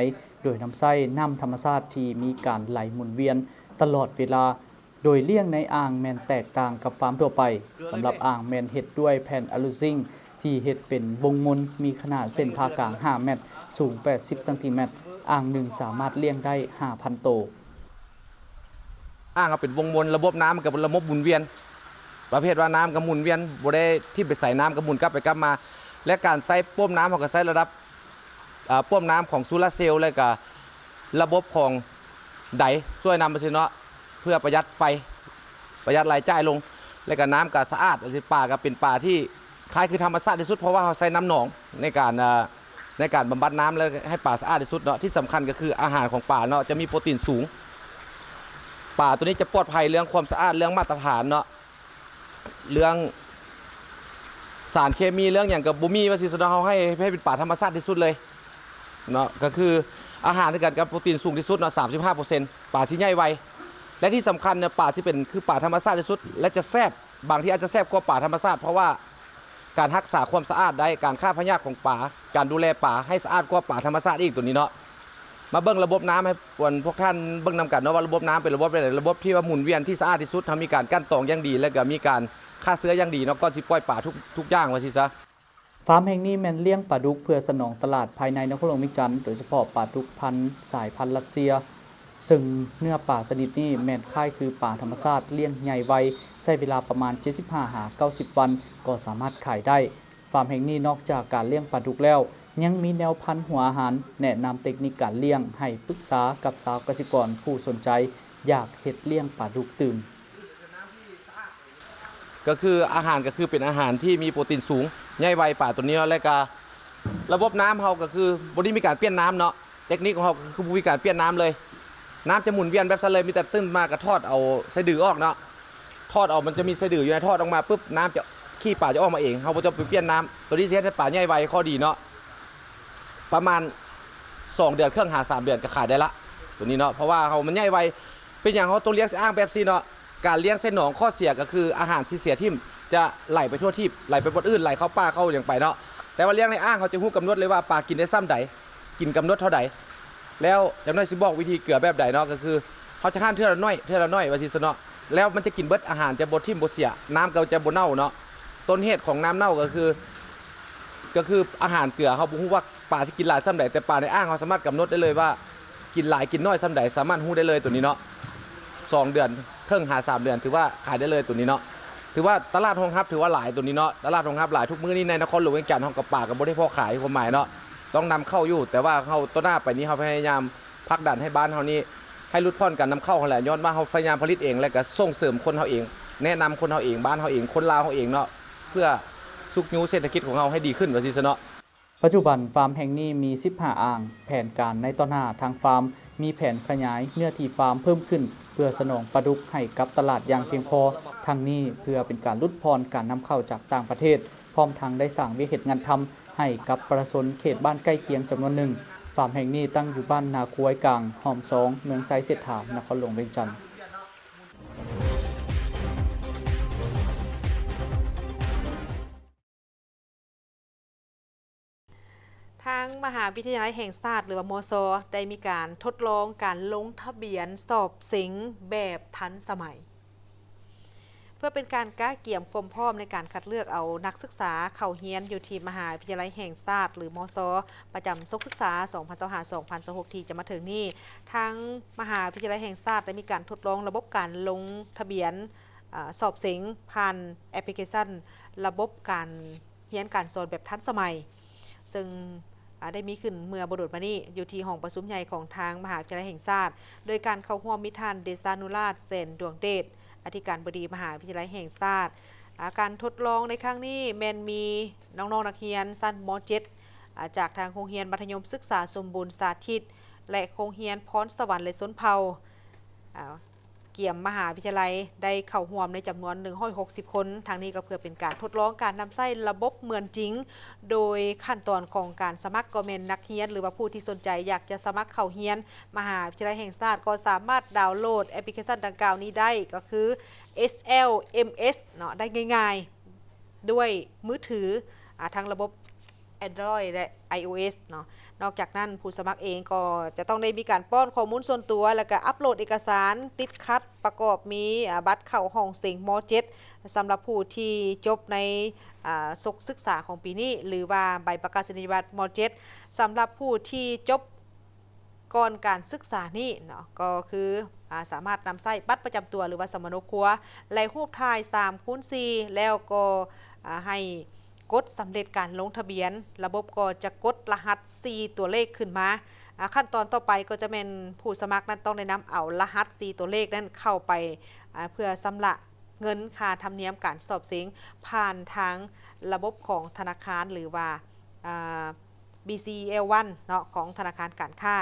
ໂດຍນຳໃຊ້ນ້ຳທຳມະຊາດທີ່ມີການໄຫຼໝູນວຽນຕະຫຼອດເວລາ. ໂດຍລ້ຽງໃນອ່າງແມ່ນແຕກຕ່າງກັບຟາມທົ່ວໄປ. ສຳລັບອ່າງແມ່ນເຮັດດ້ວຍແຜ່ນອາລູຊິງ ທີ່ເຮັດເປັນວົງມົນ ມີຂະໜາດເສັ້ນຜ່າກາງຫ້າແມັດ, ສູງແປດສິບຊັງຕີແມັດ. ອ່າງໜຶ່ງສາມາດລ້ຽງໄດ້ຫ້າພັນໂຕ. ອ່າງເຮົາເປັນວົງມົນ, ລະບົບນ້ຳມັນກໍເປັນລະບົບໝູນວຽນ, ປະເພດວ່ານ້ຳກໍໝູນວຽນ ບໍ່ໄດ້ຖິ້ມໄປໃສ, ນ້ຳກໍໝູນກັບໄປກັບມາ ແລະ ການໃຊ້ປ້ຳນ້ຳ ເຮົາກໍໃຊ້ລະດັບ ອ່າ ປ້ຳນ້ຳຂອງໂຊລາເຊວ ແລະກະລະບົບຂອງໄດຊ່ວຍນຳ ວ່າຊີ້ເນາະ ເພື່ອປະຢັດໄຟ ປະຢັດລາຍຈ່າຍລົງ ແລະກະນ້ຳກະສະອາດ ວ່າຊີ້ ປາກະເປັນປາທີ່ຄ້າຍຄືທຳມະຊາດທີ່ສຸດ ເພາະວ່າເຮົາໃຊ້ນ້ຳໜອງໃນການ ອ່າ ໃນການບຳບັດນ້ຳ ແລະໃຫ້ປາສະອາດທີ່ສຸດເນາະ. ທີ່ສຳຄັນກໍຄືອາຫານຂອງປາເນາະ ຈະມີໂປຣຕີນສູງ, ປາໂຕນີ້ຈະປອດໄພເລື່ອງຄວາມສະອາດ ເລື່ອງມາດຕະຖານເນາະ. ເລື່ອງສານເຄມີ ເລື່ອງຫຍັງກໍບໍ່ມີ ວ່າຊີ້ຊະເນາະ. ເຮົາໃຫ້ ໃຫ້ເປັນປາທຳມະຊາດທີ່ສຸດເລີຍເນາະ, ກໍຄືອາຫານຄືກັນກັບໂປຣຕີນສູງທີ່ສຸດເນາະ ສາມສິບຫ້າເປີເຊັນ. ປາຊິໃຫຍ່ໄວ ແລະທີ່ສຳຄັນເນຍ ປາຊິເປັນຄືປາທຳມະຊາດທີ່ສຸດ ແລະຈະແຊບ, ບາງທີອາດຈະແຊບກວ່າປາທຳມະຊາດ ເພາະວ່າການຮັກສາຄວາມສະອາດໄດ້, ການຂ້າພະຍາດຂອງປາ, ການດູແລປາໃຫ້ສະອາດກວ່າປາທຳມະຊາດອີກ ໂຕນີ້ເນາະ. ມາເບິ່ງລະບົບນ້ຳໃຫ້ພວກທ່ານເບິ່ງນຳກັນເນາະ ວ່າລະບົບນ້ຳເປັນລະບົບແບບໃດ, ລະບົບທີ່ວ່າໝູນວຽນທີ່ສະອາດທີ່ສຸດ, ເຮົາມີການກັ່ນຕອງຢ່າງດີ ແລະກະມີການຂ້າເຊື້ອຢ່າງດີເນາະ ກ່ອນຊິປ່ອຍປາທຸກ ທຸກຢ່າງ ວ່າຊີ້ຊະ. ຟາມແຫ່ງນີ້ແມ່ນລ້ຽງປາດຸກເພື່ອສະໜອງຕະຫຼາດພາຍໃນນະຄອນຫຼວງວຽງຈັນ, ໂດຍສະເພາະປາດຸກພັນສາຍພັນຣັດເຊຍ, ເຊິ່ງເນື້ອປາຊະນິດນີ້ແມ່ນຄ້າຍຄືປາທຳມະຊາດ, ລ້ຽງໃຫຍ່ໄວ, ໃຊ້ເວລາປະມານເຈັດສິບຫ້າຫາເກົ້າສິບວັນ ກໍສາມາດຂາຍໄດ້. ຟາມແຫ່ງນີ້ນອກຈາກການລ້ຽງປາດຸກແລ້ວ ຍັງມີແນວພັນຫົວອາຫານ, ແນະນຳເຕັກນິກການລ້ຽງ, ໃຫ້ປຶກສາກັບຊາວກະສິກອນຜູ້ສົນໃຈຢາກເຮັດລ້ຽງປາດຸກຕື່ມ. ກໍຄືອາຫານ ກໍຄືເປັນອາຫານທີ່ມີໂປຣຕີນສູງ, ໃຫຍ່ໄວ ປາໂຕນີ້ເນາະ. ແລ້ວກະລະບົບນ້ຳເຮົາກໍຄືບໍ່ໄດ້ມີການປ່ຽນນ້ຳເນາະ, ເຕັກນິກຂອງເຮົາກໍຄືບໍ່ມີການປ່ຽນນ້ຳເລີຍ, ນ້ຳຈະໝູນວຽນແບບຊັ້ນເລີຍ, ມີແຕ່ຕື່ນມາກໍຖອດເອົາສາຍດືອອກເນາະ. ຖອດອອກ ມັນຈະມີສະດືຢູ່ໃນ, ຖອດອອກມາປຶບ ນ້ຳຈະ ຂີ້ປາຈະອອກມາເອງ, ເຮົາບໍ່ຕ້ອງໄປປ່ຽນນ້ຳ. ໂຕນີ້ຊິເຮັດໃຫ້ປາໃຫຍ່ໄວ, ຂໍ້ດີເນາະ ປະມານສອງເດືອນເຄິ່ງຫາສາມເດືອນກໍຂາຍໄດ້ລະ ໂຕນີ້ເນາະ, ເພາະວ່າເຮົາມັນໃຫຍ່ໄວ. ເປັນຫຍັງເຮົາຕ້ອງລ້ຽງໃສ່ອ່າງແບບຊີ້ເນາະ? ການລ້ຽງໃສ່ໜອງ ຂໍ້ເສຍກໍຄືອາຫານຊິເສຍຖິ້ມ, ຈະໄຫຼໄປທົ່ວທີບ ໄຫຼໄປບ່ອນອື່ນ, ໄຫຼເຂົ້າປ່າເຂົ້າຫຍັງໄປເນາະ. ແຕ່ວ່າລ້ຽງໃນອ່າງ ເຮົາຈະຮູ້ກຳນົດເລີຍວ່າປາກິນໄດ້ຊ່ຳໃດ ກິນກຳນົດເທົ່າໃດ. ແລ້ວຈັກໜ້ອຍຊິບອກວິທີເກືອເທື່ອແບບໃດເນາະ, ກໍຄືເຮົາຈະຫັ້ນເທື່ອລະໜ້ອຍ ເທື່ອລະໜ້ອຍ ວ່າຊີ້ຊະເນາະ. ແລ້ວມັນຈະກິນເບິດ, ອາຫານຈະບໍ່ຖິ້ມບໍ່ເສຍ, ນ້ຳກໍຈະບໍ່ເນົ່າເນາະ. ຕົ້ນເຫດຂອງນ້ຳເນົ່າກໍຄື ກໍຄືອາຫານເກືອ, ເຮົາບໍ່ຮູ້ວ່າປາຊິກິນຫຼາຍຊ່ຳໃດ, ແຕ່ປາໃນອ່າງເຮົາສາມາດກຳນົດໄດ້ເລີຍວ່າກິນຫຼາຍກິນໜ້ອຍຊ່ຳໃດ, ສາມາດຮູ້ໄດ້ເລີຍໂຕນີ້ເນາະ. ສອງເດືອນເຄິ່ງຫາສາມເດືອນ ຖືວ່າຂາຍໄດ້ເລີຍໂຕນີ້ເນາະ. ຖືວ່າຕະຫຼາດຮອງຮັບ ຖືວ່າຫຼາຍໂຕນີ້ເນາະ, ຕະຫຼາດຮອງຮັບຫຼາຍ. ທຸກມື້ນີ້ໃນນະຄອນຫຼວງວຽງຈັນເຮົາກໍ ປາກໍບໍ່ໄດ້ພໍຂາຍ ຄວາມໝາຍເນາະ, ຕ້ອງນຳເຂົ້າຢູ່. ແຕ່ວ່າເຮົາ ຕໍ່ໜ້າໄປນີ້ ເຮົາພະຍາຍາມຜັກດັນໃຫ້ບ້ານເຮົານີ້ ໃຫ້ຫຼຸດຜ່ອນການນຳເຂົ້າຫັ້ນແຫຼະ, ຍ້ອນວ່າເຮົາພະຍາຍາມຜະລິດເອງ ແລະກະສົ່ງເສີມຄົນເຮົາເອງ, ແນະນຳຄົນເຮົາເອງ, ບ້ານເຮົາເອງ, ຄົນລາວເຮົາເອງເນາະ, ເພື່ອຊຸກຍູ້ເສດຖະກິດຂອງເຮົາໃຫ້ດີຂຶ້ນ ວ່າຊີ້ຊະເນາະ. ປັດຈຸບັນຟາມແຫ່ງນີ້ມີສິບຫ້າອ່າງ, ແຜນການໃນຕໍ່ໜ້າທາງຟາມມີແຜນຂະຫຍາຍເນື້ອທີ່ຟາມເພີ່ມຂຶ້ນ ເພື່ອສະໜອງປາດຸກໃຫ້ກັບຕະຫຼາດຢ່າງພຽງພໍ, ທັງນີ້ເພື່ອເປັນການຫຼຸດຜ່ອນການນຳເຂົ້າຈາກຕ່າງປະເທດ, ພ້ອມທັງໄດ້ສ້າງວຽກເຮັດງານທຳໃຫ້ກັບປະຊາຊົນເຂດບ້ານໃກ້ຄຽງຈຳນວນໜຶ່ງ. ຟາມແຫ່ງນີ້ຕັ້ງຢູ່ບ້ານນາຄວາຍກາງ, ຮ່ອມຊອງ, ເມືອງໄຊເສດຖາ, ນະຄອນຫຼວງວຽງຈັນ. ທາງມະຫາວິທະຍາໄລແຫ່ງຊາດ ຫຼືວ່າ ມຊ ໄດ້ມີການທົດລອງການລົງທະບຽນສອບເສັງແບບທັນສະໄໝ ເພື່ອເປັນການກະກຽມຄວາມພ້ອມໃນການຄັດເລືອກເອົານັກສຶກສາເຂົ້າຮຽນຢູ່ທີ່ມະຫາວິທະຍາໄລແຫ່ງຊາດ ຫຼື ມຊ ປະຈຳສົກສຶກສາ ສອງພັນຊາວຫ້າ ສອງພັນຊາວຫົກ ທີ່ຈະມາເຖິງນີ້. ທາງມະຫາວິທະຍາໄລແຫ່ງຊາດໄດ້ມີການທົດລອງລະບົບການລົງທະບຽນ ອາ ສອບເສັງຜ່ານແອັບພລິເຄຊັນລະບົບການຮຽນການສອນແບບທັນສະໄໝ ເຊິ່ງ ອາ ໄດ້ມີຂຶ້ນເມື່ອບໍ່ດົນມານີ້ ຢູ່ທີ່ຫ້ອງປະຊຸມໃຫຍ່ຂອງທາງມະຫາວິທະຍາໄລແຫ່ງຊາດ ໂດຍການເຂົ້າຮ່ວມມີທ່ານ ເດຊານຸລາດ ແສນດວງເດດ ອະທິການບໍດີມະຫາວິທະຍາໄລແຫ່ງຊາດ. ອາ ການທົດລອງໃນຄັ້ງນີ້ແມ່ນມີນ້ອງໆນັກຮຽນຊັ້ນ ມ.ເຈັດ ອາ ຈາກທາງໂຮງຮຽນມັດທະຍົມສຶກສາສົມບູນສາທິດ ແລະ ໂຮງຮຽນພອນສະຫວັນ ແລະ ຊົນເຜົ່າ ອາ ກຽມມະຫາວິທະຍາໄລ ໄດ້ເຂົ້າຮ່ວມໃນຈຳນວນໜຶ່ງຮ້ອຍຫົກສິບຄົນ. ທາງນີ້ກໍເພື່ອເປັນການທົດລອງການນຳໃຊ້ລະບົບເໝືອນຈິງ, ໂດຍຂັ້ນຕອນຂອງການສະໝັກກໍແມ່ນນັກຮຽນ ຫຼືວ່າຜູ້ທີ່ສົນໃຈຢາກຈະສະໝັກເຂົ້າຮຽນມະຫາວິທະຍາໄລແຫ່ງຊາດ ກໍສາມາດດາວໂຫຼດແອັບພລິເຄຊັນດັ່ງກ່າວນີ້ໄດ້ ກໍຄື ເອສ ແອລ ເອັມ ເອສ ເນາະ ໄດ້ງ່າຍໆ ດ້ວຍມືຖື ອາ ທັງລະບົບ Android ແລະ iOS ເນາະ. ນອກຈາກນັ້ນ ຜູ້ສະໝັກເອງກໍຈະຕ້ອງໄດ້ມີການປ້ອນຂໍ້ມູນສ່ວນຕົວ ແລ້ວກໍອັບໂຫຼດເອກະສານຕິດຂັດ ປະກອບມີ ອາ ບັດເຂົ້າຫ້ອງເສັງ ມໍເຈັດ ສຳລັບຜູ້ທີ່ຈົບໃນ ອາ ສົກສຶກສາຂອງປີນີ້ ຫຼືວ່າໃບປະກາສະນີຍະບັດ ມໍເຈັດ ສຳລັບຜູ້ທີ່ຈົບ ກ່ອນການສຶກສານີ້ເນາະ ກໍຄື ອາ ສາມາດນຳໃຊ້ບັດປະຈຳຕົວ ຫຼືວ່າສຳມະໂນຄົວ ແລະ ຮູບຖ່າຍສາມຄູນສີ່ ແລ້ວກໍ ອາ ໃຫ້ກົດສຳເລັດການລົງທະບຽນ. ລະບົບກໍຈະກົດລະຫັດສີ່ຕົວເລກຂຶ້ນມາ. ອາ ຂັ້ນຕອນຕໍ່ໄປກໍຈະແມ່ນຜູ້ສະໝັກນັ້ນຕ້ອງໄດ້ນຳເອົາລະຫັດສີ່ຕົວເລກນັ້ນເຂົ້າໄປ ອາ ເພື່ອຊຳລະເງິນຄ່າທຳນຽມການສອບເສັງ ຜ່ານທາງລະບົບຂອງທະນາຄານ ຫຼືວ່າ ອາ ບີຊີແອລວັນ ເນາະ ຂອງທະນາຄານການຄ້າ.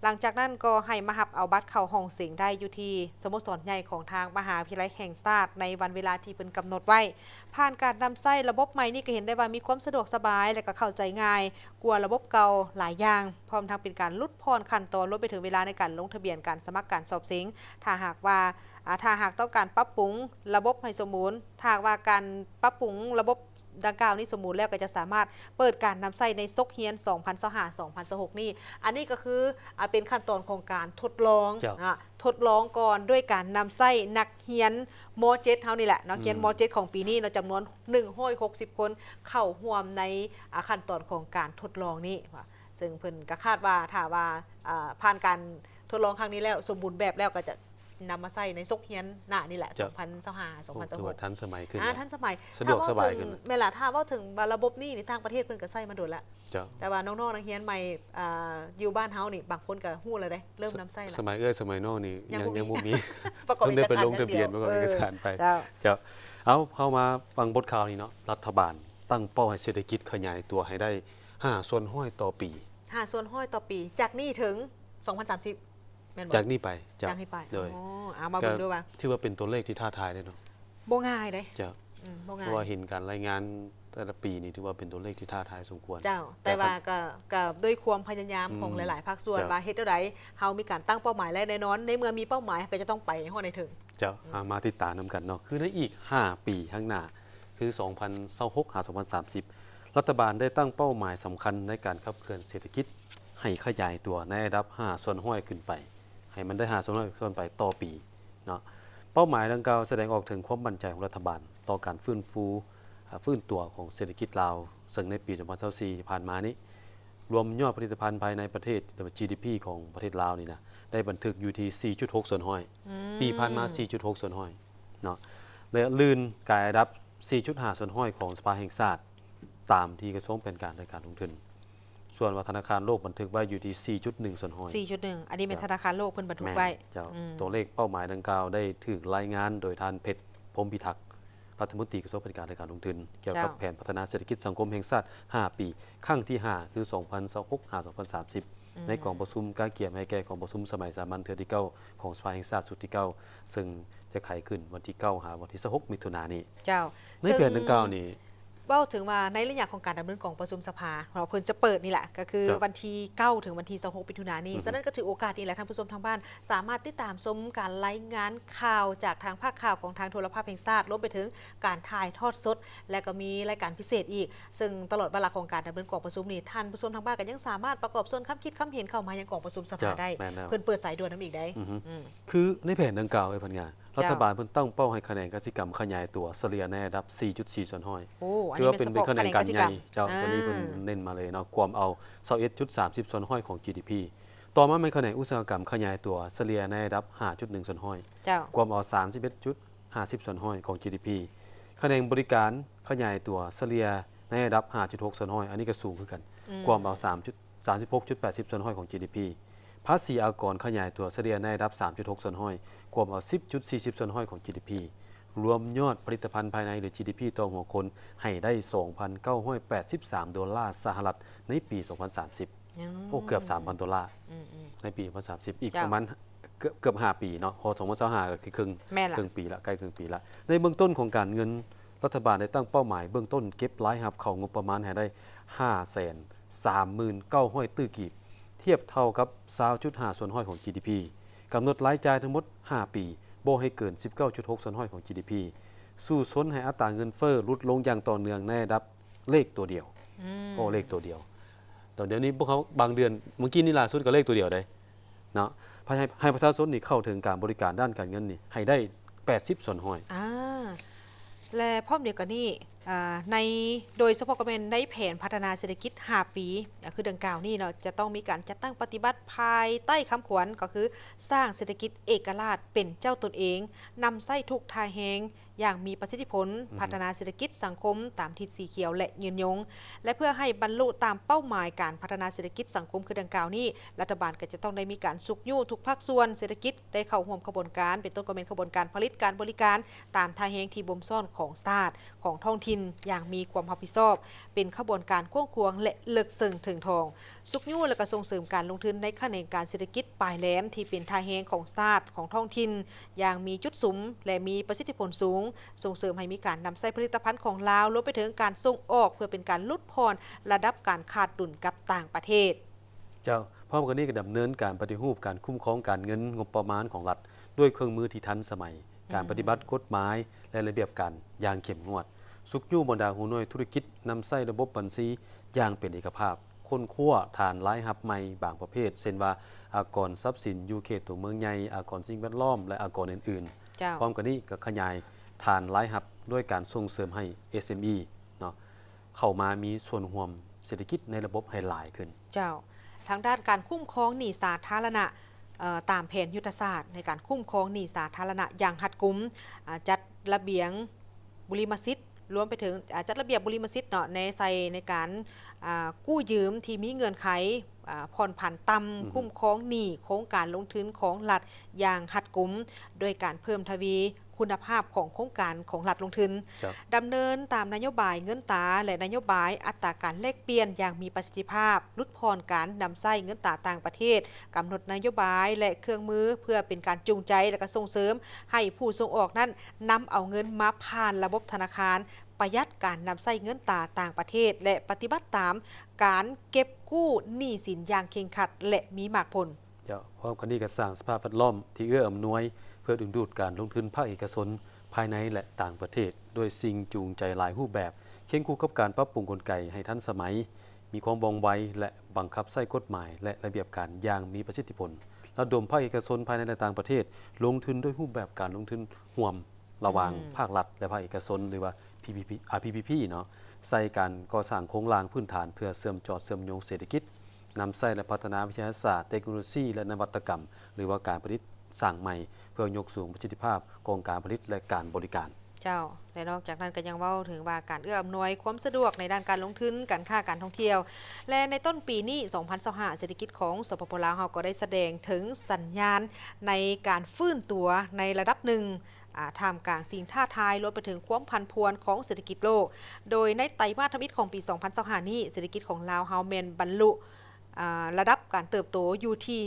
ຫຼັງຈາກນັ້ນກໍໃຫ້ມາຮັບເອົາບັດເຂົ້າຫ້ອງເສັງໄດ້ຢູ່ທີ່ສະໂມສອນໃຫຍ່ຂອງທາງມະຫາວິທະຍາໄລແຫ່ງຊາດ ໃນວັນເວລາທີ່ເພິ່ນກຳນົດໄວ້. ຜ່ານການນຳໃຊ້ລະບົບໃໝ່ນີ້ ກໍເຫັນໄດ້ວ່າມີຄວາມສະດວກສະບາຍ ແລະ ກໍເຂົ້າໃຈງ່າຍກວ່າລະບົບເກົ່າຫຼາຍຢ່າງ, ພ້ອມທັງເປັນການຫຼຸດຜ່ອນຂັ້ນຕອນ ລວມໄປເຖິງເວລາໃນການລົງທະບຽນການສະໝັກການສອບເສັງ. ຖ້າຫາກວ່າ ອາ ຖ້າຫາກຕ້ອງການປັບປຸງລະບົບໃຫ້ສົມບູນ, ຖ້າຫາກວ່າການປັບປຸງລະບົບ ດັ່ງກ່າວນີ້ສົມບູນແລ້ວ ກໍຈະສາມາດເປີດການນຳໃຊ້ໃນສົກຮຽນສອງພັນຊາວຫ້າ ສອງພັນຊາວຫົກນີ້. ອັນນີ້ກໍຄື ອາ ເປັນຂັ້ນຕອນຂອງການທົດລອງ ເຈົ້າ ອາ ທົດລອງກ່ອນດ້ວຍການນຳໃຊ້ນັກຮຽນ ມໍເຈັດ ເຮົານີ້ແຫຼະເນາະ, ຮຽນ ອືມ ມໍເຈັດ ຂອງປີນີ້ເນາະ ຈຳນວນໜຶ່ງຮ້ອຍຫົກສິບຄົນ ເຂົ້າຮ່ວມໃນ ອາ ຂັ້ນຕອນຂອງການທົດລອງນີ້. ເຊິ່ງເພິ່ນກໍຄາດວ່າ ຖ້າວ່າ ອາ ຜ່ານການ ທົດລອງຄັ້ງນີ້ແລ້ວ ສົມບູນແບບແລ້ວ ກໍຈະນຳມາໃຊ້ໃນສົກຮຽນໜ້ານີ້ແຫຼະ ເຈົ້າ ສອງພັນຊາວຫ້າ ໂອ້ ສອງພັນຊາວຫົກ ຖືວ່າທັນສະໄຫມຂຶ້ນ ອາ ເນາະ ທັນສະໄໝ. ສະດວກສະບາຍຂຶ້ນ. ແມ່ນລະ ຖ້າເວົ້າເຖິງວ່າລະບົບນີ້ ນີ້ ຕ່າງປະເທດເພິ່ນກໍໃຊ້ມາດົນແລ້ວ ເຈົ້າ ແຕ່ວ່ານ້ອງໆນັກຮຽນໃໝ່ ອາ ຢູ່ບ້ານເຮົານີ້ ບາງຄົນກໍຮູ້ແລ້ວເດ້ ເລີ່ມນຳໃຊ້ແລ້ວ. ສະໄໝເອື້ອຍສະໄໝນ້ອງນີ້ ຍັງ ຍັງບໍ່ມີ ຍັງບໍ່ມີ ປະກອບເອກະສານ ເພິ່ນໄດ້ໄປລົງທະບຽນ ປະກອບເອກະສານໄປ. ເຈົ້າ ເຈົ້າ ເອົາ ເຮົາມາຟັງບົດຂ່າວນີ້ເນາະ. ລັດຖະບານຕັ້ງເປົ້າໃຫ້ເສດຖະກິດຂະຫຍາຍຕົວໃຫ້ໄດ້ ຫ້າສ່ວນຮ້ອຍຕໍ່ປີ. ຫ້າສ່ວນຮ້ອຍຕໍ່ປີ ຈາກນີ້ເຖິງສອງພັນສາມສິບ ແມ່ນບໍ່? ຈາກນີ້ໄປ ຈາກ ຈາກນີ້ໄປ ໂດຍ ອໍ ເອົາມາເບິ່ງດູວ່າ ຖືວ່າເປັນຕົວເລກທີ່ທ້າທາຍເດ້ເນາະ. ບໍ່ງ່າຍເດ້ ເຈົ້າ ອືມ ບໍ່ງ່າຍ ເພາະວ່າເຫັນການລາຍງານແຕ່ລະປີນີ້ ຖືວ່າເປັນຕົວເລກທີ່ທ້າທາຍສົມຄວນ. ເຈົ້າ ແຕ່ ແຕ່ວ່າ ຄັນ ກໍ ກໍດ້ວຍຄວາມພະຍາຍາມ ອືມ ຂອງຫຼາຍໆພາກສ່ວນ ເຈົ້າ ວ່າເຮັດແນວໃດ ເຮົາມີການຕັ້ງເປົ້າໝາຍ ແລະ ແນ່ນອນ ໃນເມື່ອມີເປົ້າໝາຍ ເຮົາກໍຈະຕ້ອງໄປໃຫ້ຮອດໃຫ້ເຖິງ. ເຈົ້າ ອືມ ເຮົາມາຕິດຕາມນຳກັນເນາະ ຄືໃນອີກຫ້າປີຂ້າງໜ້າ ຄືສອງພັນຊາວຫົກ ຫາ ສອງພັນສາມສິບ ລັດຖະບານໄດ້ຕັ້ງເປົ້າໝາຍສຳຄັນໃນການຂັບເຄື່ອນເສດຖະກິດໃຫ້ຂະຫຍາຍຕົວໃນລະດັບຫ້າສ່ວນຮ້ອຍຂຶ້ນໄປ ໃຫ້ມັນໄດ້ຫ້າສ່ວນຮ້ອຍຂຶ້ນໄປຕໍ່ປີເນາະ. ເປົ້າໝາຍດັ່ງກ່າວສະແດງອອກເຖິງຄວາມໝັ້ນໃຈຂອງລັດຖະບານຕໍ່ການຟື້ນຟູ ອາ ຟື້ນຕົວຂອງເສດຖະກິດລາວ, ເຊິ່ງໃນປີສອງພັນຊາວສີ່ທີ່ຜ່ານມານີ້ ລວມຍອດຜະລິດຕະພັນພາຍໃນປະເທດ ຫຼືວ່າ ຈີດີພີ ຂອງປະເທດລາວນີ້ນະ ໄດ້ບັນທຶກຢູ່ທີ່ສີ່ຈຸດຫົກສ່ວນຮ້ອຍ ອືມ ປີຜ່ານມາສີ່ຈຸດຫົກສ່ວນຮ້ອຍເນາະ ແລະ ລື່ນກາຍອັນດັບສີ່ຈຸດຫ້າສ່ວນຮ້ອຍຂອງສະພາແຫ່ງຊາດ ຕາມທີ່ກະຊວງແຜນການ ແລະ ການລົງທຶນ. ສ່ວນວ່າທະນາຄານໂລກບັນທຶກໄວ້ຢູ່ທີ່ສີ່ຈຸດໜຶ່ງສ່ວນຮ້ອຍ. ສີ່ຈຸດໜຶ່ງ ອັນນີ້ແມ່ນ ເຈົ້າ ທະນາຄານໂລກເພິ່ນບັນທຶກໄວ້. ແມ່ນ ເຈົ້າ ອືມ ຕົວເລກເປົ້າໝາຍດັ່ງກ່າວໄດ້ຖືກລາຍງານໂດຍທ່ານ ເພັດ ພົມພິທັກ ລັດຖະມົນຕີກະຊວງແຜນການ ແລະ ການລົງທຶນ ກ່ຽວກັບ ເຈົ້າ ແຜນພັດທະນາເສດຖະກິດສັງຄົມແຫ່ງຊາດຫ້າປີ ຄັ້ງທີຫ້າ ຄື ສອງພັນຊາວຫົກ ຫາ ສອງພັນສາມສິບ ອືມ ໃນກອງປະຊຸມກະກຽມໃຫ້ແກ່ກອງປະຊຸມສະໄໝສາມັນເທື່ອທີເກົ້າ ຂອງສະພາແຫ່ງຊາດຊຸດທີເກົ້າ ເຊິ່ງຈະໄຂຂຶ້ນວັນທີເກົ້າ ຫາວັນທີຊາວຫົກ ມິຖຸນານີ້. ເຈົ້າ ໃນແຜນດັ່ງກ່າວນີ້ ເວົ້າເຖິງວ່າໃນໄລຍະຂອງການດຳເນີນກອງປະຊຸມສະພາເນາະ ເພິ່ນຈະເປີດນີ້ແຫຼະ ກໍຄື ເຈົ້າ ວັນທີເກົ້າ ເຖິງວັນທີຊາວຫົກ ມິຖຸນານີ້. ອືຮຶ ສະນັ້ນກໍຖືໂອກາດນີ້ແຫຼະ ທ່ານຜູ້ຊົມທາງບ້ານ ສາມາດຕິດຕາມຊົມການລາຍງານຂ່າວຈາກທາງພາກຂ່າວຂອງທາງໂທລະພາບແຫ່ງຊາດ ລວມໄປເຖິງການຖ່າຍທອດສົດ ແລະ ກໍມີລາຍການພິເສດອີກ. ເຊິ່ງຕະຫຼອດວາລະຂອງການດຳເນີນກອງປະຊຸມນີ້ ທ່ານຜູ້ຊົມທາງບ້ານກໍຍັງສາມາດປະກອບສ່ວນຄຳຄິດຄຳເຫັນເຂົ້າມາຍັງກອງປະຊຸມສະພາ ເຈົ້າ ໄດ້ ແມ່ນແລ້ວ ເພິ່ນເປີດສາຍດ່ວນນຳອີກໄດ໋. ອືຮຶ ອືມ ຄືໃນແຜນດັ່ງກ່າວ ເອີ ພັນງາ ລັດຖະບານເພິ່ນຕັ້ງເປົ້າໃຫ້ຂະແໜງກະສິກຳຂະຫຍາຍຕົວສະເລ່ຍໃນລະດັບສີ່ຈຸດສີ່ສ່ວນຮ້ອຍ. ໂອ້ ອັນນີ້ແມ່ນສະເພາະຂະແໜງກະສິກຳ ຖືວ່າເປັນຂະແໜງການໃຫຍ່ ເຈົ້າ ອືມ ຕົວນີ້ເພິ່ນເນັ້ນມາເລີຍເນາະ ກວມເອົາຊາວເອັດຈຸດສາມສິບສ່ວນຮ້ອຍຂອງຈີດີພີ. ຕໍ່ມາແມ່ນຂະແໜງອຸດສາຫະກຳຂະຫຍາຍຕົວສະເລ່ຍໃນລະດັບຫ້າຈຸດໜຶ່ງສ່ວນຮ້ອຍ ເຈົ້າ ກວມເອົາສາມສິບເອັດຈຸດຫ້າສິບສ່ວນຮ້ອຍຂອງຈີດີພີ. ຂະແໜງບໍລິການຂະຫຍາຍຕົວສະເລ່ຍໃນລະດັບຫ້າຈຸດຫົກສ່ວນຮ້ອຍ ອັນນີ້ກໍສູງຄືກັນ ອືມ ກວມເອົາສາມຈຸດ ສາມສິບຫົກຈຸດແປດສິບສ່ວນຮ້ອຍຂອງຈີດີພີ. ພາສີອາກອນຂະຫຍາຍຕົວສະເລ່ຍໃນລະດັບສາມຈຸດຫົກສ່ວນຮ້ອຍ ກວມເອົາສິບຈຸດສີ່ສິບສ່ວນຮ້ອຍຂອງຈີດີພີ. ລວມຍອດຜະລິດຕະພັນພາຍໃນ ຫຼື ຈີດີພີ ຕໍ່ຫົວຄົນໃຫ້ໄດ້ສອງພັນເກົ້າຮ້ອຍແປດສິບສາມໂດລາສະຫະລັດໃນປີສອງພັນສາມສິບ. ໂອ້ ເກືອບສາມພັນໂດລາ ອືມໆ ໃນປີສອງພັນສາມສິບ ອີກ ເຈົ້າ ປະມານ ເກືອບ ເກືອບຫ້າປີເນາະ ເພາະສອງພັນຊາວຫ້າກໍຄືເຄິ່ງ ແມ່ນລະ ເຄິ່ງປີລະ ໃກ້ເຄິ່ງປີລະ. ໃນເບື້ອງຕົ້ນຂອງການເງິນ ລັດຖະບານໄດ້ຕັ້ງເປົ້າໝາຍເບື້ອງຕົ້ນເກັບລາຍຮັບເຂົ້າງົບປະມານໃຫ້ໄດ້ ຫ້າແສນສາມໝື່ນເກົ້າຮ້ອຍຕື້ກີບ ທຽບເທົ່າກັບ ຊາວຈຸດຫ້າສ່ວນຮ້ອຍຂອງ ຈີດີພີ ກຳນົດລາຍຈ່າຍທັງໝົດຫ້າປີ ບໍ່ໃຫ້ເກີນ ສິບເກົ້າຈຸດຫົກສ່ວນຮ້ອຍຂອງ ຈີດີພີ ສູ້ຊົນໃຫ້ອັດຕາເງິນເຟີ້ຫຼຸດລົງຢ່າງຕໍ່ເນື່ອງໃນລະດັບ ເລກຕົວດຽວ ອືມ ໂອ້ ເລກຕົວດຽວ. ຕອນດຽວນີ້ພວກເຮົາບາງເດືອນ ມື້ກີ້ນີ້ລ່າສຸດກໍເລກຕົວດຽວເດ້ເນາະ ໃຫ້ ໃຫ້ ໃຫ້ປະຊາຊົນນີ້ເຂົ້າເຖິງການບໍລິການດ້ານການເງິນນີ້ໃຫ້ໄດ້ ແປດສິບສ່ວນຮ້ອຍ. ອາ ແລະ ພ້ອມດຽວກັນນີ້ ອາ ໃນ ໂດຍສະເພາະກໍແມ່ນໃນແຜນພັດທະນາເສດຖະກິດຫ້າປີ ກໍຄືດັ່ງກ່າວນີ້ເນາະ ຈະຕ້ອງມີການຈັດຕັ້ງປະຕິບັດພາຍໃຕ້ຄຳຂວັນ ກໍຄື ສ້າງເສດຖະກິດເອກະລາດເປັນເຈົ້າຕົນເອງ, ນຳໃຊ້ທຸກທ່າແຮງ ຢ່າງມີປະສິດທິຜົນ, ອືຮຶ ພັດທະນາເສດຖະກິດສັງຄົມຕາມທິດສີຂຽວ ແລະ ຍືນຍົງ ແລະ ເພື່ອໃຫ້ບັນລຸຕາມເປົ້າໝາຍການພັດທະນາເສດຖະກິດສັງຄົມຄືດັ່ງກ່າວນີ້, ລັດຖະບານກໍຈະຕ້ອງໄດ້ມີການຊຸກຍູ້ທຸກພາກສ່ວນເສດຖະກິດໄດ້ເຂົ້າຮ່ວມຂະບວນການ, ເປັນຕົ້ນກໍແມ່ນຂະບວນການຜະລິດ, ການບໍລິການ, ຕາມທ່າແຮງທີ່ບົ່ມຊ້ອນຂອງຊາດ, ຂອງທ້ອງຖິ່ນ ຢ່າງມີຄວາມຮັບຜິດຊອບ, ເປັນຂະບວນການກວ້າງຂວາງ ແລະ ເລິກເຊິ່ງເຖິງທອງ. ຊຸກຍູ້ ແລະ ກໍສົ່ງເສີມການລົງທຶນໃນຂະແໜງການເສດຖະກິດປາຍແຫຼມທີ່ເປັນທ່າແຮງຂອງຊາດ, ຂອງທ້ອງຖິ່ນ ຢ່າງມີຈຸດສຸມ ແລະ ມີປະສິດທິຜົນສູງ, ສົ່ງເສີມໃຫ້ມີການນຳໃຊ້ຜະລິດຕະພັນຂອງລາວ, ລວມໄປເຖິງການສົ່ງອອກ ເພື່ອເປັນການຫຼຸດຜ່ອນລະດັບການຂາດດຸນກັບຕ່າງປະເທດ. ເຈົ້າ, ພ້ອມກັນນີ້ກໍດຳເນີນການປະຕິຮູບການຄຸ້ມຄອງການເງິນງົບປະມານຂອງລັດ ດ້ວຍເຄື່ອງມືທີ່ທັນສະໄໝ, ການປະຕິບັດ ອືມ ກົດໝາຍ ແລະ ລະບຽບການຢ່າງເຂັ້ມງວດ, ຊຸກຍູ້ບັນດາຫົວໜ່ວຍທຸລະກິດນຳໃຊ້ລະບົບບັນຊີຢ່າງເປັນເອກະພາບ, ຄົ້ນຄວ້າຖານລາຍຮັບໃໝ່ບາງປະເພດ ເຊັ່ນວ່າ ອາກອນຊັບສິນຢູ່ເຂດຕົວເມືອງໃຫຍ່, ອາກອນສິ່ງແວດລ້ອມ ແລະ ອາກອນອື່ນໆ. ເຈົ້າ. ພ້ອມກັນນີ້ກໍຂະຫຍາຍຖານລາຍຮັບດ້ວຍການສົ່ງເສີມໃຫ້ ເອສເອັມອີ ເນາະ ເຂົ້າມາມີສ່ວນຮ່ວມເສດຖະກິດໃນລະບົບໃຫ້ຫຼາຍຂຶ້ນ. ເຈົ້າ. ທາງດ້ານການຄຸ້ມຄອງໜີ້ສາທາລະນະ ເອີ ຕາມແຜນຍຸດທະສາດໃນການຄຸ້ມຄອງໜີ້ສາທາລະນະຢ່າງຮັດກຸມ, ອາ ຈັດລະບຽງບຸລິມະສິດ ລວມໄປເຖິງ ອາ ຈັດລະບຽບບຸລິມະສິດເນາະ ໃນ ໃສ່ໃນການ ອາ ກູ້ຢືມທີ່ມີເງື່ອນໄຂ ອາ ຜ່ອນຜັນຕ່ຳ, ອືຮຶ ຄຸ້ມຄອງໜີ້ໂຄງການລົງທຶນຂອງລັດຢ່າງຮັດກຸມ ໂດຍການເພີ່ມທະວີຄຸນນະພາບຂອງໂຄງການຂອງລັດລົງທຶນ, ດຳເນີນຕາມນະໂຍບາຍເງິນຕາ ແລະ ນະໂຍບາຍອັດຕາການແລກປ່ຽນຢ່າງມີປະສິດທິພາບ, ຫຼຸດຜ່ອນການນຳໃຊ້ເງິນຕາຕ່າງປະເທດ, ກຳນົດນະໂຍບາຍ ແລະ ເຄື່ອງມືເພື່ອເປັນການຈູງໃຈ ແລະ ກໍສົ່ງເສີມໃຫ້ຜູ້ສົ່ງອອກນັ້ນ ນຳເອົາເງິນມາຜ່ານລະບົບທະນາຄານ, ປະຢັດການນຳໃຊ້ເງິນຕາຕ່າງປະເທດ ແລະ ປະຕິບັດຕາມການເກັບກູ້ໜີ້ສິນຢ່າງເຄັ່ງຄັດ ແລະ ມີໝາກຜົນ. ເຈົ້າ. ພ້ອມກັນນີ້ກໍສ້າງສະພາບແວດລ້ອມທີ່ເອື້ອອຳນວຍ ເພື່ອດຶງດູດການລົງທຶນພາກເອກະຊົນພາຍໃນ ແລະ ຕ່າງປະເທດ ດ້ວຍສິ່ງຈູງໃຈຫຼາຍຮູບແບບ, ຄຽງຄູ່ກັບການປັບປຸງກົນໄກໃຫ້ທັນສະໄໝ, ມີຄວາມວ່ອງໄວ ແລະ ບັງຄັບໃຊ້ກົດໝາຍ ແລະ ລະບຽບການຢ່າງມີປະສິດທິຜົນ, ລະດົມພາກເອກະຊົນພາຍໃນ ແລະ ຕ່າງປະເທດ ລົງທຶນດ້ວຍຮູບແບບການລົງທຶນຮ່ວມ ລະຫວ່າງ ອືມ ພາກລັດ ແລະ ພາກເອກະຊົນ ຫຼືວ່າ ພີພີພີ ອາ ພີພີພີ ເນາະ ໃສ່ການກໍ່ສ້າງໂຄງລ່າງພື້ນຖານເພື່ອເຊື່ອມຈອດເຊື່ອມໂຍງເສດຖະກິດ, ນຳໃຊ້ ແລະ ພັດທະນາວິທະຍາສາດ, ເຕັກໂນໂລຊີ ແລະ ນະວັດຕະກຳ ຫຼືວ່າການຜະລິດສ້າງໃໝ່ ເພື່ອຍົກສູງປະສິດທິພາບຂອງການຜະລິດ ແລະ ການບໍລິການ. ເຈົ້າ. ແລະ ນອກຈາກນັ້ນກໍຍັງເວົ້າເຖິງວ່າການເອື້ອອຳນວຍຄວາມສະດວກໃນດ້ານການລົງທຶນ, ການຄ້າ, ການທ່ອງທ່ຽວ ແລະ ໃນຕົ້ນປີນີ້ ສອງພັນຊາວຫ້າ ເສດຖະກິດຂອງ ສປປ ລາວ ເຮົາກໍໄດ້ສະແດງເຖິງສັນຍານໃນການຟື້ນຕົວໃນລະດັບໜຶ່ງ ອາ ທ່າມກາງສິ່ງທ້າທາຍ ລວມໄປເຖິງຄວາມຜັນຜວນຂອງເສດຖະກິດໂລກ, ໂດຍໃນໄຕມາດທຳອິດຂອງປີສອງພັນຊາວຫ້ານີ້ ເສດຖະກິດຂອງລາວເຮົາແມ່ນບັນລຸ ອາ ລະດັບການເຕີບໂຕຢູ່ທີ່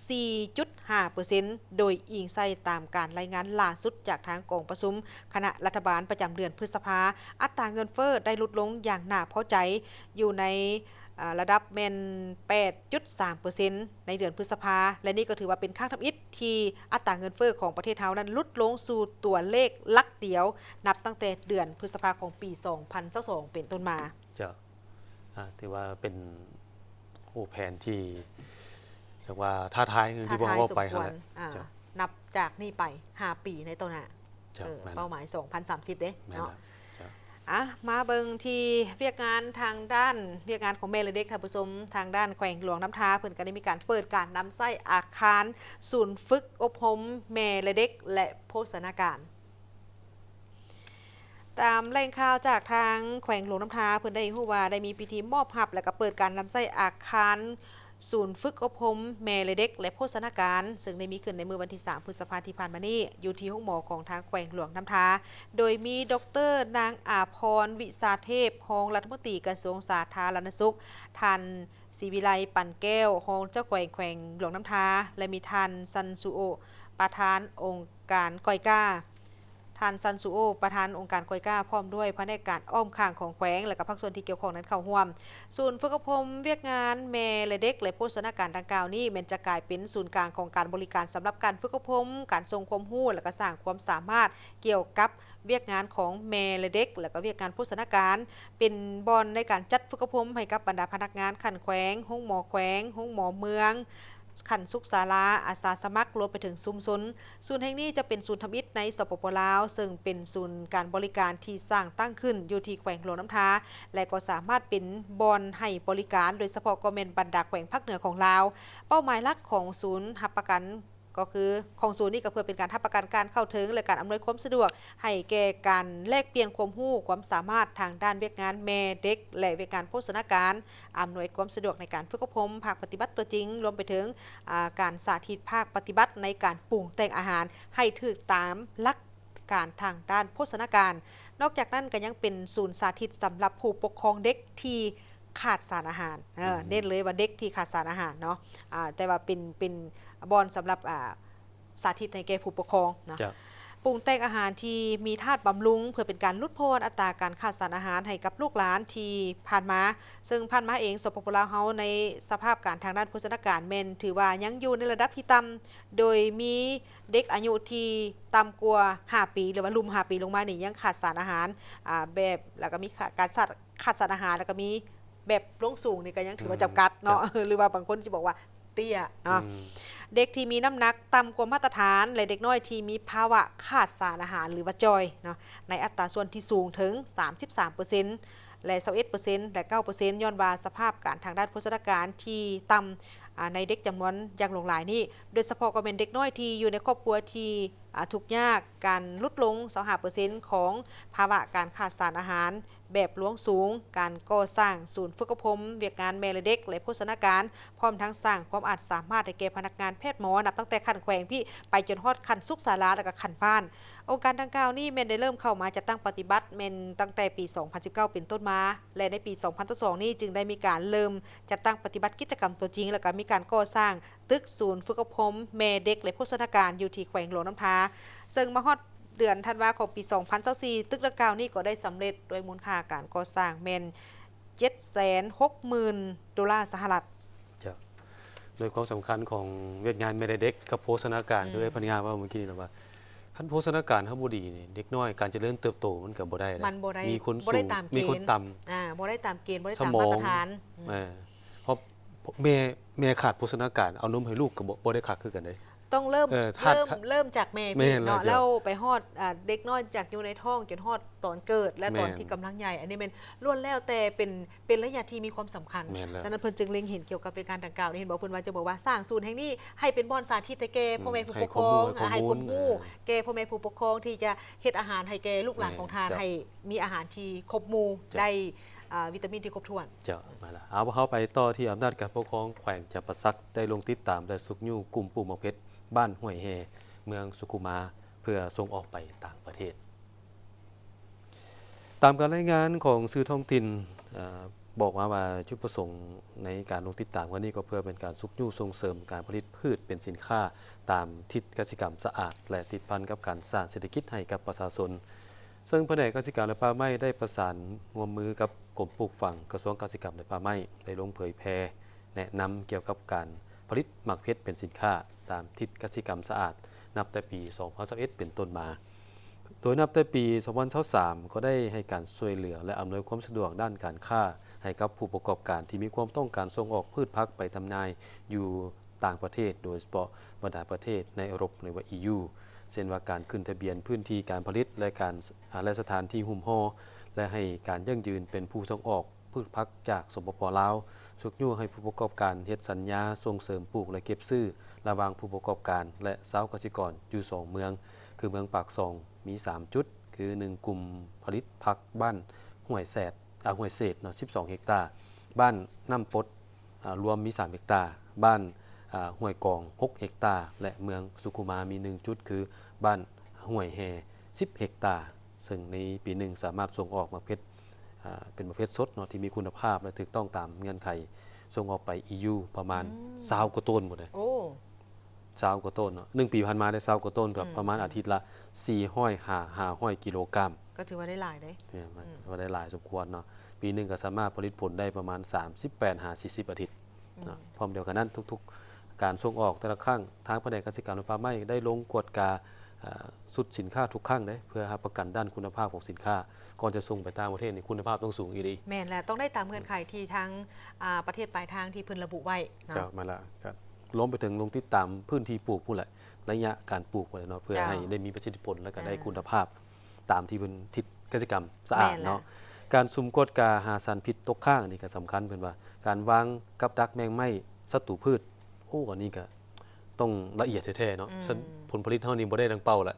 ສີ່ຈຸດຫ້າເປີເຊັນ ໂດຍອີງໃສ່ຕາມການລາຍງານລ່າສຸດຈາກທາງກອງປະຊຸມຄະນະລັດຖະບານປະຈຳເດືອນພຶດສະພາ, ອັດຕາເງິນເຟີ້ໄດ້ຫຼຸດລົງຢ່າງໜ້າພໍໃຈ ຢູ່ໃນ ອາ ລະດັບແມ່ນແປດຈຸດສາມເປີເຊັນ ໃນເດືອນພຶດສະພາ ແລະ ນີ້ກໍຖືວ່າເປັນຄັ້ງທຳອິດທີ່ອັດຕາເງິນເຟີ້ຂອງປະເທດເຮົານັ້ນຫຼຸດລົງສູ່ຕົວເລກຫຼັກດຽວ ນັບຕັ້ງແຕ່ເດືອນພຶດສະພາຂອງປີສອງພັນຊາວສອງເປັນຕົ້ນມາ. ເຈົ້າ. ອາ ຖືວ່າເປັນ ໂອ້ ແຜນທີ່ ເອີ້ນວ່າທ້າທາຍ ຄືທີ່ພວກເຮົາເວົ້າໄປຫັ້ນແຫຼະ. ອາ ເຈົ້າ. ນັບຈາກນີ້ໄປຫ້າປີໃນຕໍ່ໜ້າ. ເຈົ້າ. ເອີ ແມ່ນ ເປົ້າໝາຍສອງພັນສາມສິບເດ້ ແມ່ນ ເນາະ. ເຈົ້າ. ອາ ມາເບິ່ງທີ່ວຽກງານທາງດ້ານວຽກງານຂອງແມ່ ແລະ ເດັກ ທ່ານຜູ້ຊົມ, ທາງດ້ານແຂວງຫຼວງນ້ຳທາ ເພິ່ນກໍໄດ້ມີການເປີດການນຳໃຊ້ອາຄານສູນຝຶກອົບຮົມແມ່ ແລະ ເດັກ ແລະ ໂພຊະນາການ. ຕາມແຫຼ່ງຂ່າວຈາກທາງແຂວງຫຼວງນ້ຳທາ ເພິ່ນໄດ້ຮູ້ວ່າໄດ້ມີພິທີມອບຮັບ ແລະ ກໍເປີດການນຳໃຊ້ອາຄານ ສູນຝຶກອົບຮົມແມ່ ແລະ ເດັກ ແລະ ໂພຊະນາການ ເຊິ່ງໄດ້ມີຂຶ້ນໃນມື້ວັນທີສາມ ພຶດສະພາທີ່ຜ່ານມານີ້ ຢູ່ທີ່ໂຮງໝໍຂອງທາງແຂວງຫຼວງນ້ຳທາ ໂດຍມີ ດອກເຕີ ນາງ ອາພອນ ວິຊາເທບ ຮອງລັດຖະມົນຕີກະຊວງສາທາລະນະສຸກ, ທ່ານ ສີວິໄລ ປັນແກ້ວ ຮອງເຈົ້າແຂວງແຂວງຫຼວງນ້ຳທາ ແລະ ມີທ່ານ ຊັນຊູໂອ ປະທານອົງການກອຍກາ ທ່ານ ຊັນຊູໂອ ປະທານອົງການກອຍກາ ພ້ອມດ້ວຍພະແນກການອ້ອມຂ້າງຂອງແຂວງ ແລະ ກະພາກສ່ວນທີ່ກ່ຽວຂ້ອງນັ້ນເຂົ້າຮ່ວມ. ສູນຝຶກອົບຮົມວຽກງານແມ່ ແລະ ເດັກ ແລະ ໂພຊະນາການດັ່ງກ່າວນີ້ ແມ່ນຈະກາຍເປັນສູນກາງຂອງການບໍລິການສຳລັບການຝຶກອົບຮົມ, ການສົ່ງຄວາມຮູ້ ແລະ ກະສ້າງຄວາມສາມາດກ່ຽວກັບວຽກງານຂອງແມ່ ແລະ ເດັກ ແລະ ກະວຽກງານໂພຊະນາການ ເປັນບ່ອນໃນການຈັດຝຶກອົບຮົມໃຫ້ກັບບັນດາພະນັກງານຂັ້ນແຂວງ, ໂຮງໝໍແຂວງ, ໂຮງໝໍເມືອງ, ຂັ້ນສຸກສາລາ, ອາສາສະໝັກ ລວມໄປເຖິງຊຸມຊົນ. ສູນແຫ່ງນີ້ຈະເປັນສູນທຳອິດໃນ ສປປ ລາວ ເຊິ່ງເປັນສູນການບໍລິການທີ່ສ້າງຕັ້ງຂຶ້ນຢູ່ທີ່ແຂວງຫຼວງນ້ຳທາ ແລະ ກໍສາມາດເປັນບ່ອນໃຫ້ບໍລິການ ໂດຍສະເພາະກໍແມ່ນບັນດາແຂວງພາກເໜືອຂອງລາວ. ເປົ້າໝາຍຫຼັກຂອງສູນຮັບປະກັນ ກໍຄືຂອງສູນນີ້ກໍເພື່ອເປັນການຮັບປະກັນການເຂົ້າເຖິງ ແລະ ການອຳນວຍຄວາມສະດວກໃຫ້ແກ່ການແລກປ່ຽນຄວາມຮູ້ຄວາມສາມາດທາງດ້ານວຽກງານແມ່ເດັກ ແລະ ວຽກງານໂພຊະນາການ, ອຳນວຍຄວາມສະດວກໃນການຝຶກອົບຮົມພາກປະຕິບັດຕົວຈິງ, ລວມໄປເຖິງ ອາ ການສາທິດພາກປະຕິບັດໃນການປຸງແຕ່ງອາຫານໃຫ້ຖືກຕາມຫຼັກການທາງດ້ານໂພຊະນາການ. ນອກຈາກນັ້ນກໍຍັງເປັນສູນສາທິດສຳລັບຜູ້ປົກຄອງເດັກທີ່ ຂາດສານອາຫານ ເອີ ອືມ ເນັ້ນເລີຍວ່າເດັກທີ່ຂາດສານອາຫານເນາະ ອາ ແຕ່ວ່າເປັນ ເປັນບ່ອນສຳລັບ ອາ ສາທິດໃຫ້ແກ່ຜູ້ປົກຄອງເນາະ ເຈົ້າ ປຸງແຕ່ງອາຫານທີ່ມີທາດບຳລຸງ ເພື່ອເປັນການຫຼຸດຜ່ອນອັດຕາການຂາດສານອາຫານໃຫ້ກັບລູກຫຼານທີ່ຜ່ານມາ. ເຊິ່ງຜ່ານມາເອງ ສປປ ລາວເຮົາ ໃນສະພາບການທາງດ້ານໂພຊະນາການ ແມ່ນຖືວ່າຍັງຢູ່ໃນລະດັບທີ່ຕ່ຳ ໂດຍມີເດັກອາຍຸທີ່ຕ່ຳກວ່າຫ້າປີ ຫຼືວ່າລຸ່ມຫ້າປີລົງມານີ້ ຍັງຂາດສານອາຫານ ອາ ແບບ ແລ້ວກໍມີຂາດ ການຂາດ ຂາດສານອາຫານ ແລ້ວກໍມີແບບລວງສູງນີ້ກໍຍັງຖືວ່າ ອືມ ຈຳກັດເນາະ ເຈົ້າ ຫຼືວ່າບາງຄົນຊິບອກວ່າເຕ້ຍເນາະ ອືມ ເດັກທີ່ມີນ້ຳໜັກຕ່ຳກວ່າມາດຕະຖານ ແລະ ເດັກນ້ອຍທີ່ມີພາວະຂາດສານອາຫານ ຫຼືວ່າຈ່ອຍເນາະ ໃນອັດຕາສ່ວນທີ່ສູງເຖິງສາມສິບສາມເປີເຊັນ ແລະ ຊາວເອັດເປີເຊັນ ແລະ ເກົ້າເປີເຊັນ ຍ້ອນວ່າສະພາບການທາງດ້ານໂພຊະນາການທີ່ຕ່ຳ ອາ ໃນເດັກຈຳນວນຢ່າງຫຼວງຫຼາຍນີ້ ໂດຍສະເພາະກໍແມ່ນເດັກນ້ອຍທີ່ຢູ່ໃນຄອບຄົວທີ່ ອາ ທຸກຍາກ, ການຫຼຸດລົງຊາວຫ້າເປີເຊັນຂອງພາວະການຂາດສານອາຫານແບບລວງສູງ, ການກໍ່ສ້າງສູນຝຶກອົບຮົມວຽກງານແມ່ ແລະ ເດັກ ແລະ ໂພຊະນາການ, ພ້ອມທັງສ້າງຄວາມອາດສາມາດໃຫ້ແກ່ພະນັກງານແພດໝໍ ນັບຕັ້ງແຕ່ຂັ້ນແຂວງພີ້ ໄປຈົນຮອດຂັ້ນສຸກສາລາ ແລະ ກະຂັ້ນບ້ານ. ອົງການດັ່ງກ່າວນີ້ແມ່ນໄດ້ເລີ່ມເຂົ້າມາຈັດຕັ້ງປະຕິບັດແມ່ນຕັ້ງແຕ່ປີ ສອງພັນສິບເກົ້າ ເປັນຕົ້ນມາ ແລະ ໃນປີ ສອງພັນຊາວສອງ ນີ້ຈຶ່ງໄດ້ມີການເລີ່ມຈັດຕັ້ງປະຕິບັດກິດຈະກຳຕົວຈິງ ແລະ ກະມີການກໍ່ສ້າງ ຕຶກສູນຝຶກອົບຮົມແມ່ເດັກ ແລະ ໂພຊະນາການ ຢູ່ທີ່ແຂວງຫຼວງນ້ຳທາ, ເຊິ່ງມາຮອດເດືອນທັນວາຂອງປີ ສອງພັນຊາວສີ່ ຕຶກດັ່ງກ່າວນີ້ກໍໄດ້ສຳເລັດດ້ວຍມູນຄ່າການກໍ່ສ້າງແມ່ນ ເຈັດແສນຫົກໝື່ນໂດລາສະຫະລັດ. ເຈົ້າ. ໂດຍຄວາມສຳຄັນຂອງວຽກງານແມ່ ແລະ ເດັກກັບໂພຊະນາການ ອືມ ຄືເອື້ອຍພັນຍາເວົ້າເມື່ອກີ້ນະວ່າ ຄັນໂພຊະນາການເຮົາບໍ່ດີນີ້ ເດັກນ້ອຍການຈະເລີນເຕີບໂຕມັນກໍບໍ່ໄດ້ເດ້ ມັນບໍ່ໄດ້ ມີຄົນສູງ ບໍ່ໄດ້ຕາມເກນ ມີຄົນຕ່ຳ ອ່າ ບໍ່ໄດ້ຕາມເກນ ບໍ່ໄດ້ຕາມມາດຕະຖານ ສະໝອງ ອືມ ເອີ ເພາະແມ່ ແມ່ຂາດໂພຊະນາການ ເອົານົມໃຫ້ລູກກໍບໍ່ ບໍ່ໄດ້ຄັກຄືກັນເດ້. ຕ້ອງເລີ່ມ ເອີ ຖ້າ ເລີ່ມ ຖ້າ ເລີ່ມຈາກແມ່ ແມ່ນແລ້ວ ເນາະ ເຈົ້າ ແລ້ວໄປຮອດ ອ່າ ເດັກນ້ອຍຈາກຢູ່ໃນທ້ອງຈົນຮອດຕອນເກີດ ແລະ ຕອນ ແມ່ນ ທີ່ກຳລັງໃຫຍ່ ອັນນີ້ແມ່ນລ້ວນແລ້ວແຕ່ເປັນ ເປັນໄລຍະທີ່ມີຄວາມສຳຄັນ. ແມ່ນແລ້ວ. ສະນັ້ນເພິ່ນຈຶ່ງເລັງເຫັນກ່ຽວກັບວຽກງານດັ່ງກ່າວນີ້ ເຫັນບໍ່ ເພິ່ນວ່າຈະບອກວ່າສ້າງສູນແຫ່ງນີ້ໃຫ້ເປັນບ່ອນສາທິດໃຫ້ແກ່ ອືມ ພໍ່ແມ່ຜູ້ປົກຄອງ ໃຫ້ຂໍ້ມູນ ໃຫ້ຄວາມຮູ້ ໃຫ້ຄວາມຮູ້ ແກ່ພໍ່ແມ່ຜູ້ປົກຄອງທີ່ຈະເຮັດອາຫານໃຫ້ແກ່ລູກຫຼານຂອງທ່ານ ແມ່ນ ເຈົ້າ ໃຫ້ ມີອາຫານທີ່ຄົບໝູ່ ເຈົ້າ ໄດ້ ອ່າ ວິຕາມິນທີ່ຄົບຖ້ວນ. ເຈົ້າ ມາລະ ເອົາ ເຮົາໄປຕໍ່ທີ່ອຳນາດການປົກຄອງແຂວງຈຳປາສັກ ໄດ້ລົງຕິດຕາມ ແລະ ຊຸກຍູ້ກຸ່ມປູກໝາກເພັດ ບ້ານຫ້ວຍແຮ່ ເມືອງສຸຂຸມາ ເພື່ອສົ່ງອອກໄປຕ່າງປະເທດ. ຕາມການລາຍງານຂອງສື່ທ້ອງຖິ່ນ ເອີ ບອກມາວ່າ ຈຸດປະສົງໃນການລົງຕິດຕາມຄັ້ງນີ້ ກໍເພື່ອເປັນການຊຸກຍູ້ສົ່ງເສີມການຜະລິດພືດເປັນສິນຄ້າຕາມທິດກະສິກຳສະອາດ ແລະ ຕິດພັນກັບການສ້າງເສດຖະກິດໃຫ້ກັບປະຊາຊົນ. ເຊິ່ງພະແນກກະສິກຳ ແລະ ປ່າໄມ້ ໄດ້ປະສານຮ່ວມມືກັບກົມປູກຝັງ ກະຊວງກະສິກຳ ແລະ ປ່າໄມ້ ໄດ້ລົງເຜີຍແຜ່ແນະນຳກ່ຽວກັບການຜະລິດໝາກເພັດເປັນສິນຄ້າຕາມທິດກະສິກຳສະອາດ ນັບແຕ່ປີ ສອງພັນຊາວເອັດ ເປັນຕົ້ນມາ. ໂດຍນັບແຕ່ປີ ສອງພັນຊາວສາມ ກໍໄດ້ໃຫ້ການຊ່ວຍເຫຼືອ ແລະ ອຳນວຍຄວາມສະດວກດ້ານການຄ້າໃຫ້ກັບຜູ້ປະກອບການທີ່ມີຄວາມຕ້ອງການສົ່ງອອກພືດຜັກໄປຈຳໜ່າຍຢູ່ຕ່າງປະເທດ, ໂດຍສະເພາະບັນດາປະເທດໃນເອີຣົບ ຫຼືວ່າ ອີຢູ ເຊັ່ນວ່າການຂຶ້ນທະບຽນພື້ນທີ່ການຜະລິດ ແລະ ການ ແລະ ສະຖານທີ່ຫຸ້ມຫໍ່ ແລະ ໃຫ້ການຢັ້ງຢືນເປັນຜູ້ສົ່ງອອກ ພືດຜັກຈາກ ສປປ ລາວ, ຊຸກຍູ້ໃຫ້ຜູ້ປະກອບການເຮັດສັນຍາສົ່ງເສີມປູກ ແລະ ເກັບຊື້ ລະຫວ່າງຜູ້ປະກອບການ ແລະ ຊາວກະສິກອນຢູ່ສອງເມືອງ ຄືເມືອງປາກຊ່ອງ ມີສາມຈຸດ ຄື ໜຶ່ງ ກຸ່ມຜະລິດຜັກບ້ານຫ້ວຍແສດ ອາ ຫ້ວຍເສດເນາະ ສິບສອງເຮັກຕາ, ບ້ານນ້ຳປົດ ອາ ລວມມີສາມເຮັກຕາ, ບ້ານ ອາ ຫ້ວຍກອງຫົກເຮັກຕາ ແລະ ເມືອງສຸຂຸມາມີໜຶ່ງຈຸດ ຄືບ້ານຫ້ວຍແຮ່ສິບເຮັກຕາ, ເຊິ່ງໃນປີໜຶ່ງສາມາດສົ່ງອອກໝາກເພັດ ອາ ເປັນໝາກເພັດສົດເນາະ ທີ່ມີຄຸນນະພາບ ແລະ ຖືກຕ້ອງຕາມເງື່ອນໄຂ ສົ່ງອອກໄປ ອີ ຢູ ປະມານ ອືມ ຊາວກວ່າໂຕນພຸ້ນເດ້. ໂອ້ ຊາວກວ່າໂຕນເນາະ, ໜຶ່ງປີຜ່ານມາໄດ້ຊາວກວ່າໂຕນ ກໍ ອືມ ປະມານອາທິດລະສີ່ຮ້ອຍຫາຫ້າຮ້ອຍກິໂລກຣາມ. ກໍຖືວ່າໄດ້ຫຼາຍເດ້. ຖືວ່າ ອືມ ຖືວ່າໄດ້ຫຼາຍສົມຄວນເນາະ. ປີໜຶ່ງກໍສາມາດຜະລິດຜົນໄດ້ປະມານສາມສິບແປດຫາສີ່ສິບອາທິດເນາະ. ອືມ ພ້ອມດຽວກັນນັ້ນ ທຸກໆການສົ່ງອອກແຕ່ລະຄັ້ງ ທາງພະແນກກະສິກຳ ແລະ ປ່າໄມ້ໄດ້ລົງກວດກາ ເອີ ຊຸດສິນຄ້າທຸກຄັ້ງເດ້ ເພື່ອຮັບປະກັນດ້ານຄຸນນະພາບຂອງສິນຄ້າ ກ່ອນຈະສົ່ງໄປຕ່າງປະເທດນີ້ ຄຸນນະພາບຕ້ອງສູງອີ່ຫຼີ. ແມ່ນແຫຼະ, ຕ້ອງໄດ້ຕາມເງື່ອນໄຂທີ່ທາງ ອາ ປະເທດປາຍທາງທີ່ເພິ່ນລະບຸໄວ້ເນາະ. ເຈົ້າ ແມ່ນລະ. ກໍລວມໄປເຖິງລົງຕິດຕາມພື້ນທີ່ປູກພຸ້ນແຫຼະ, ໄລຍະການປູກພຸ້ນແຫຼະເນາະ, ເພື່ອ ເຈົ້າ ໃຫ້ໄດ້ມີປະສິດທິຜົນ ແລະ ກໍໄດ້ ອ່າ ຄຸນນະພາບຕາມທີ່ເພິ່ນທິດກະສິກຳສະອາດເນາະ. ແມ່ນລະ. ການສຸມກວດກາຫາສານພິດຕົກຄ້າງນີ້ກໍສຳຄັນ, ເພິ່ນວ່າການວາງກັບດັກແມງໄມ້ສັດຕູພືດ, ໂອ້ ອັນນີ້ກໍ ຕ້ອງລະອຽດແທ້ໆເນາະ. ອືມ ຊັ້ນຜົນຜະລິດເຮົານີ້ບໍ່ໄດ້ດັ່ງເປົ້າລະ.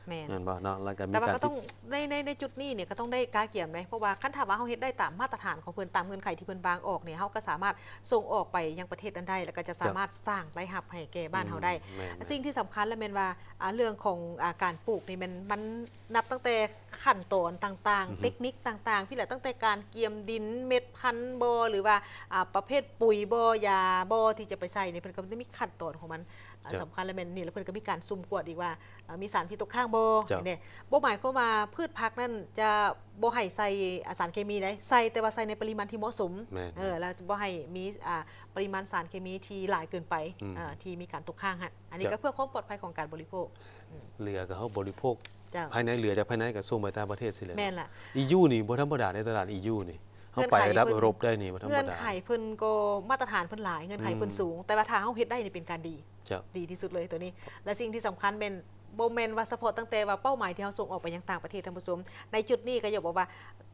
ແມ່ນ ແມ່ນບໍ່ເນາະ? ແລ້ວກໍມີ ແຕ່ວ່າ ການ ກໍຕ້ອງ ຕິດ ໃນ ໃນ ໃນຈຸດນີ້ນີ້ກໍຕ້ອງໄດ້ກະກຽມເດ້, ເພາະວ່າຄັນຖ້າວ່າເຮົາເຮັດໄດ້ຕາມມາດຕະຖານຂອງເພິ່ນ ຕາມເງື່ອນໄຂທີ່ເພິ່ນວາງອອກນີ້ ເຮົາກໍສາມາດສົ່ງອອກໄປຍັງປະເທດນັ້ນໄດ້ ແລ້ວກໍຈະສາມາດ ເຈົ້າ ສ້າງລາຍຮັບໃຫ້ແກ່ບ້ານເຮົາໄດ້. ອືມ ແມ່ນໆ. ສິ່ງທີ່ສຳຄັນລະແມ່ນວ່າ ອ່າ ເລື່ອງຂອງ ອ່າ ການປູກນີ້ແມ່ນ ມັນ ນັບຕັ້ງແຕ່ຂັ້ນຕອນຕ່າງໆ ອືຮຶ ເຕັກນິກຕ່າງໆ ພີ້ແຫຼະ, ຕັ້ງແຕ່ການກຽມດິນ, ເມັດພັນບໍ ຫຼືວ່າ ອ່າ ປະເພດປຸ໋ຍບໍ, ຢາບໍ ທີ່ຈະໄປໃສ່ນີ້ ເພິ່ນກໍຈະມີຂັ້ນຕອນຂອງມັນ. ເຈົ້າ ສຳຄັນລະແມ່ນນີ້ ລະເພິ່ນກໍມີການສຸມກວດອີກວ່າ ເອີ ມີສານພິດຕົກຄ້າງບໍ່. ເຈົ້າ ນີ້ ບໍ່ໝາຍຄວາມວ່າພືດຜັກນັ້ນຈະບໍ່ໃຫ້ໃສ່ ອາ ສານເຄມີໃດ, ໃສ່ ແຕ່ວ່າໃສ່ໃນປະລິມານທີ່ເໝາະສົມ. ແມ່ນໆ. ເອີ ລະຈະບໍ່ໃຫ້ມີ ອາ ປະລິມານສານເຄມີທີ່ຫຼາຍເກີນໄປ ອືມ ອາ ທີ່ມີການຕົກຄ້າງຫັ້ນ. ອັນນີ້ ເຈົ້າ ກໍເພື່ອຄວາມປອດໄພຂອງການບໍລິໂພກ. ອືມ ເຫຼືອກໍເຮົາບໍລິໂພກ ເຈົ້າ ພາຍໃນ, ເຫຼືອຈາກພາຍໃນກໍສົ່ງໄປຕ່າງປະເທດຊີ້ແຫຼະ. ແມ່ນລະ. ອີ ຢູ ນີ້ບໍ່ທຳມະດາໃນຕະຫຼາດ ອີ ຢູ ນີ້. ເຮົາໄປລະດັບເອີຣົບໄດ້ນີ້ ບໍ່ທຳມະດາ. ເງື່ອນໄຂເພິ່ນກໍມາດຕະຖານເພິ່ນຫຼາຍ, ເງື່ອນໄຂເພິ່ນ ອືມ ສູງ, ແຕ່ວ່າຖ້າເຮົາເຮັດໄດ້ນີ້ເປັນການດີ ເຈົ້າ ດີທີ່ສຸດເລີຍໂຕນີ້. ແລະ ສິ່ງທີ່ສຳຄັນແມ່ນ ບໍ່ແມ່ນວ່າສະເພາະຕັ້ງແຕ່ວ່າເປົ້າໝາຍທີ່ເຮົາສົ່ງອອກໄປຍັງຕ່າງປະເທດ, ທ່ານຜູ້ຊົມ, ໃນຈຸດນີ້ກໍຢາກບອກວ່າ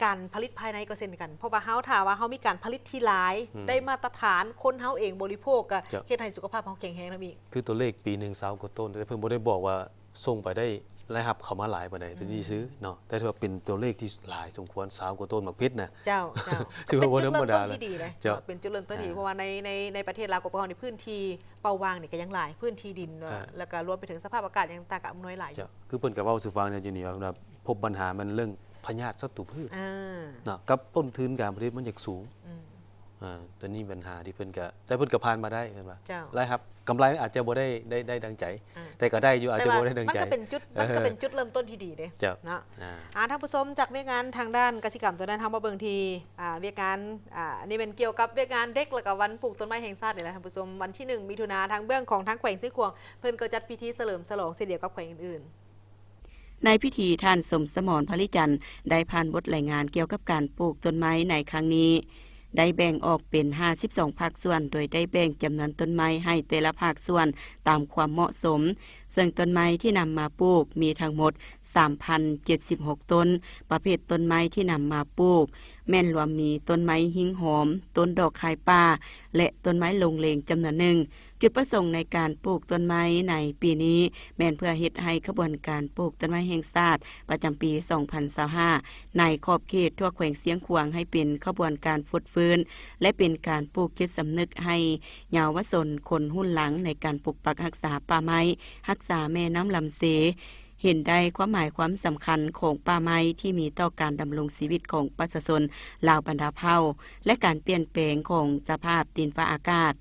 ການຜະລິດພາຍໃນກໍເຊັ່ນກັນ, ເພາະວ່າເຮົາ ຖ້າວ່າເຮົາມີການຜະລິດທີ່ຫຼາຍ ອືມ ໄດ້ມາດຕະຖານ, ຄົນເຮົາເອງບໍລິໂພກ ກໍ ເຈົ້າ ເຮັດໃຫ້ສຸຂະພາບເຮົາແຂງແຮງນຳອີກ. ຄືຕົວເລກປີໜຶ່ງຊາວກວ່າໂຕນ, ແຕ່ເພິ່ນບໍ່ໄດ້ບອກວ່າສົ່ງໄປໄດ້ລາຍຮັບເຂົ້າມາຫຼາຍປານໃດ ອືມ ຕົວນີ້ຊື່ເນາະ, ແຕ່ຖືວ່າເປັນຕົວເລກທີ່ຫຼາຍສົມຄວນ, ຊາວກວ່າໂຕນໝາກເພັດນະ. ເຈົ້າ ເຈົ້າ ຖືວ່າບໍ່ທຳມະດາ. ກໍເປັນຈຸດເລີ່ມຕົ້ນທີ່ດີເດ້ ເຈົ້າ ເນາະ, ເປັນຈຸດເລີ່ມຕົ້ນທີ່ ອ່າ ເພາະວ່າໃນ ໃນ ໃນປະເທດລາວຂອງພວກເຮົານີ້ ພື້ນທີ່ເປົ່າວ່າງນີ້ກໍຍັງຫຼາຍ, ພື້ນທີ່ດິນ ອ່າ ແລ້ວກໍລວມໄປເຖິງສະພາບອາກາດຫຍັງຕ່າງໆ ກໍອຳນວຍຫຼາຍຢູ່. ເຈົ້າ ຄືເພິ່ນກໍເວົ້າສູ່ຟັງແນວຢູ່ນີ້ວ່າ ພົບບັນຫາແມ່ນເລື່ອງພະຍາດສັດຕູພືດ ເອີ ເນາະ ກັບຕົ້ນທຶນການຜະລິດມັນຢາກສູງ. ອືມ ອ່າ ຕົວນີ້ບັນຫາທີ່ເພິ່ນກະ ແຕ່ເພິ່ນກະຜ່ານມາໄດ້ ເພິ່ນວ່າ ເຈົ້າ ລາຍຮັບ ກຳໄລອາດຈະບໍ່ໄດ້ ໄດ້ ໄດ້ດັ່ງໃຈ ອ່າ ແຕ່ກະໄດ້ຢູ່ ອາດຈະບໍ່ໄດ້ດັ່ງໃຈ. ມັນກະເປັນຈຸດ ເອີ ມັນກະເປັນຈຸດເລີ່ມຕົ້ນທີ່ດີເດ້ ເຈົ້າ ເນາະ. ອ່າ ອ່າ ທ່ານຜູ້ຊົມ, ຈາກວຽກງານທາງດ້ານກະສິກຳຕົວນັ້ນ ເຮົາມາເບິ່ງທີ່ ອ່າ ວຽກງານ ອ່າ ອັນນີ້ແມ່ນກ່ຽວກັບວຽກງານເດັກ ແລ້ວກະວັນປູກຕົ້ນໄມ້ແຫ່ງຊາດນີ້ແຫຼະທ່ານຜູ້ຊົມ. ວັນທີໜຶ່ງ ມິຖຸນາ ທາງເບື້ອງຂອງທາງແຂວງຊຽງຂວາງ ເພິ່ນກໍຈັດພິທີສະເຫຼີມສະຫຼອງເຊັ່ນດຽວກັບແຂວງອື່ນໆ. ໃນພິທີ ທ່ານ ສົມສະໝອນ ພະລິຈັນ ໄດ້ຜ່ານບົດລາຍງານກ່ຽວກັບການປູກຕົ້ນໄມ້ໃນຄັ້ງນີ້ ໄດ້ແບ່ງອອກເປັນຫ້າສິບສອງພາກສ່ວນ ໂດຍໄດ້ແບ່ງຈຳນວນຕົ້ນໄມ້ໃຫ້ແຕ່ລະພາກສ່ວນຕາມຄວາມເໝາະສົມ, ເຊິ່ງຕົ້ນໄມ້ທີ່ນຳມາປູກມີທັງໝົດສາມພັນເຈັດສິບຫົກຕົ້ນ. ປະເພດຕົ້ນໄມ້ທີ່ນຳມາປູກແມ່ນລວມມີຕົ້ນໄມ້ຫິ້ງຫອມ, ຕົ້ນດອກຄາຍປ່າ ແລະ ຕົ້ນໄມ້ລົງເລັງຈຳນວນໜຶ່ງ. ຈຸດປະສົງໃນການປູກຕົ້ນໄມ້ໃນປີນີ້ ແມ່ນເພື່ອເຮັດໃຫ້ຂະບວນການປູກຕົ້ນໄມ້ແຫ່ງຊາດປະຈຳປີສອງພັນຊາວຫ້າ ໃນຂອບເຂດທົ່ວແຂວງຊຽງຂວາງໃຫ້ເປັນຂະບວນການຟົດຟື້ນ ແລະ ເປັນການປູກຈິດສຳນຶກໃຫ້ເຍົາວະຊົນຄົນຮຸ່ນຫຼັງໃນການປົກປັກຮັກສາປ່າໄມ້, ຮັກສາແມ່ນ້ຳລຳເຊ, ເຫັນໄດ້ຄວາມໝາຍຄວາມສຳຄັນຂອງປ່າໄມ້ທີ່ມີຕໍ່ການດຳລົງຊີວິດຂອງປະຊາຊົນລາວບັນດາເຜົ່າ ແລະ ການປ່ຽນແປງຂອງສະພາບດິນຟ້າອາກາດ.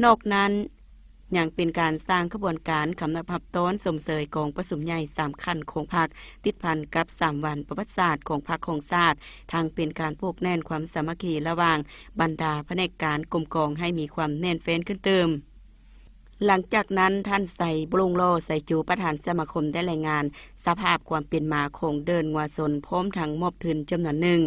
ນອກນັ້ນ ຍັງເປັນການສ້າງຂະບວນການຄຳນັບຮັບຕ້ອນຊົມເຊີຍກອງປະຊຸມໃຫຍ່ສາມຂັ້ນຂອງພັກ ຕິດພັນກັບສາມວັນປະຫວັດສາດຂອງພັກຂອງຊາດ, ທັງເປັນການຜູກແໜ້ນຄວາມສາມັກຄີລະຫວ່າງບັນດາພະແນກການກົມກອງໃຫ້ມີຄວາມແໜ້ນແຟ້ນຂຶ້ນຕື່ມ. ຫຼັງຈາກນັ້ນ ທ່ານ ໄຊ ບລຸງຫຼໍ່ ໄຊຈູ່ ປະທານສະມາຄົມ ໄດ້ລາຍງານສະພາບຄວາມເປັນມາຂອງເດີ່ນງົວຊົນ ພ້ອມທັງມອບທຶນຈຳນວນໜຶ່ງ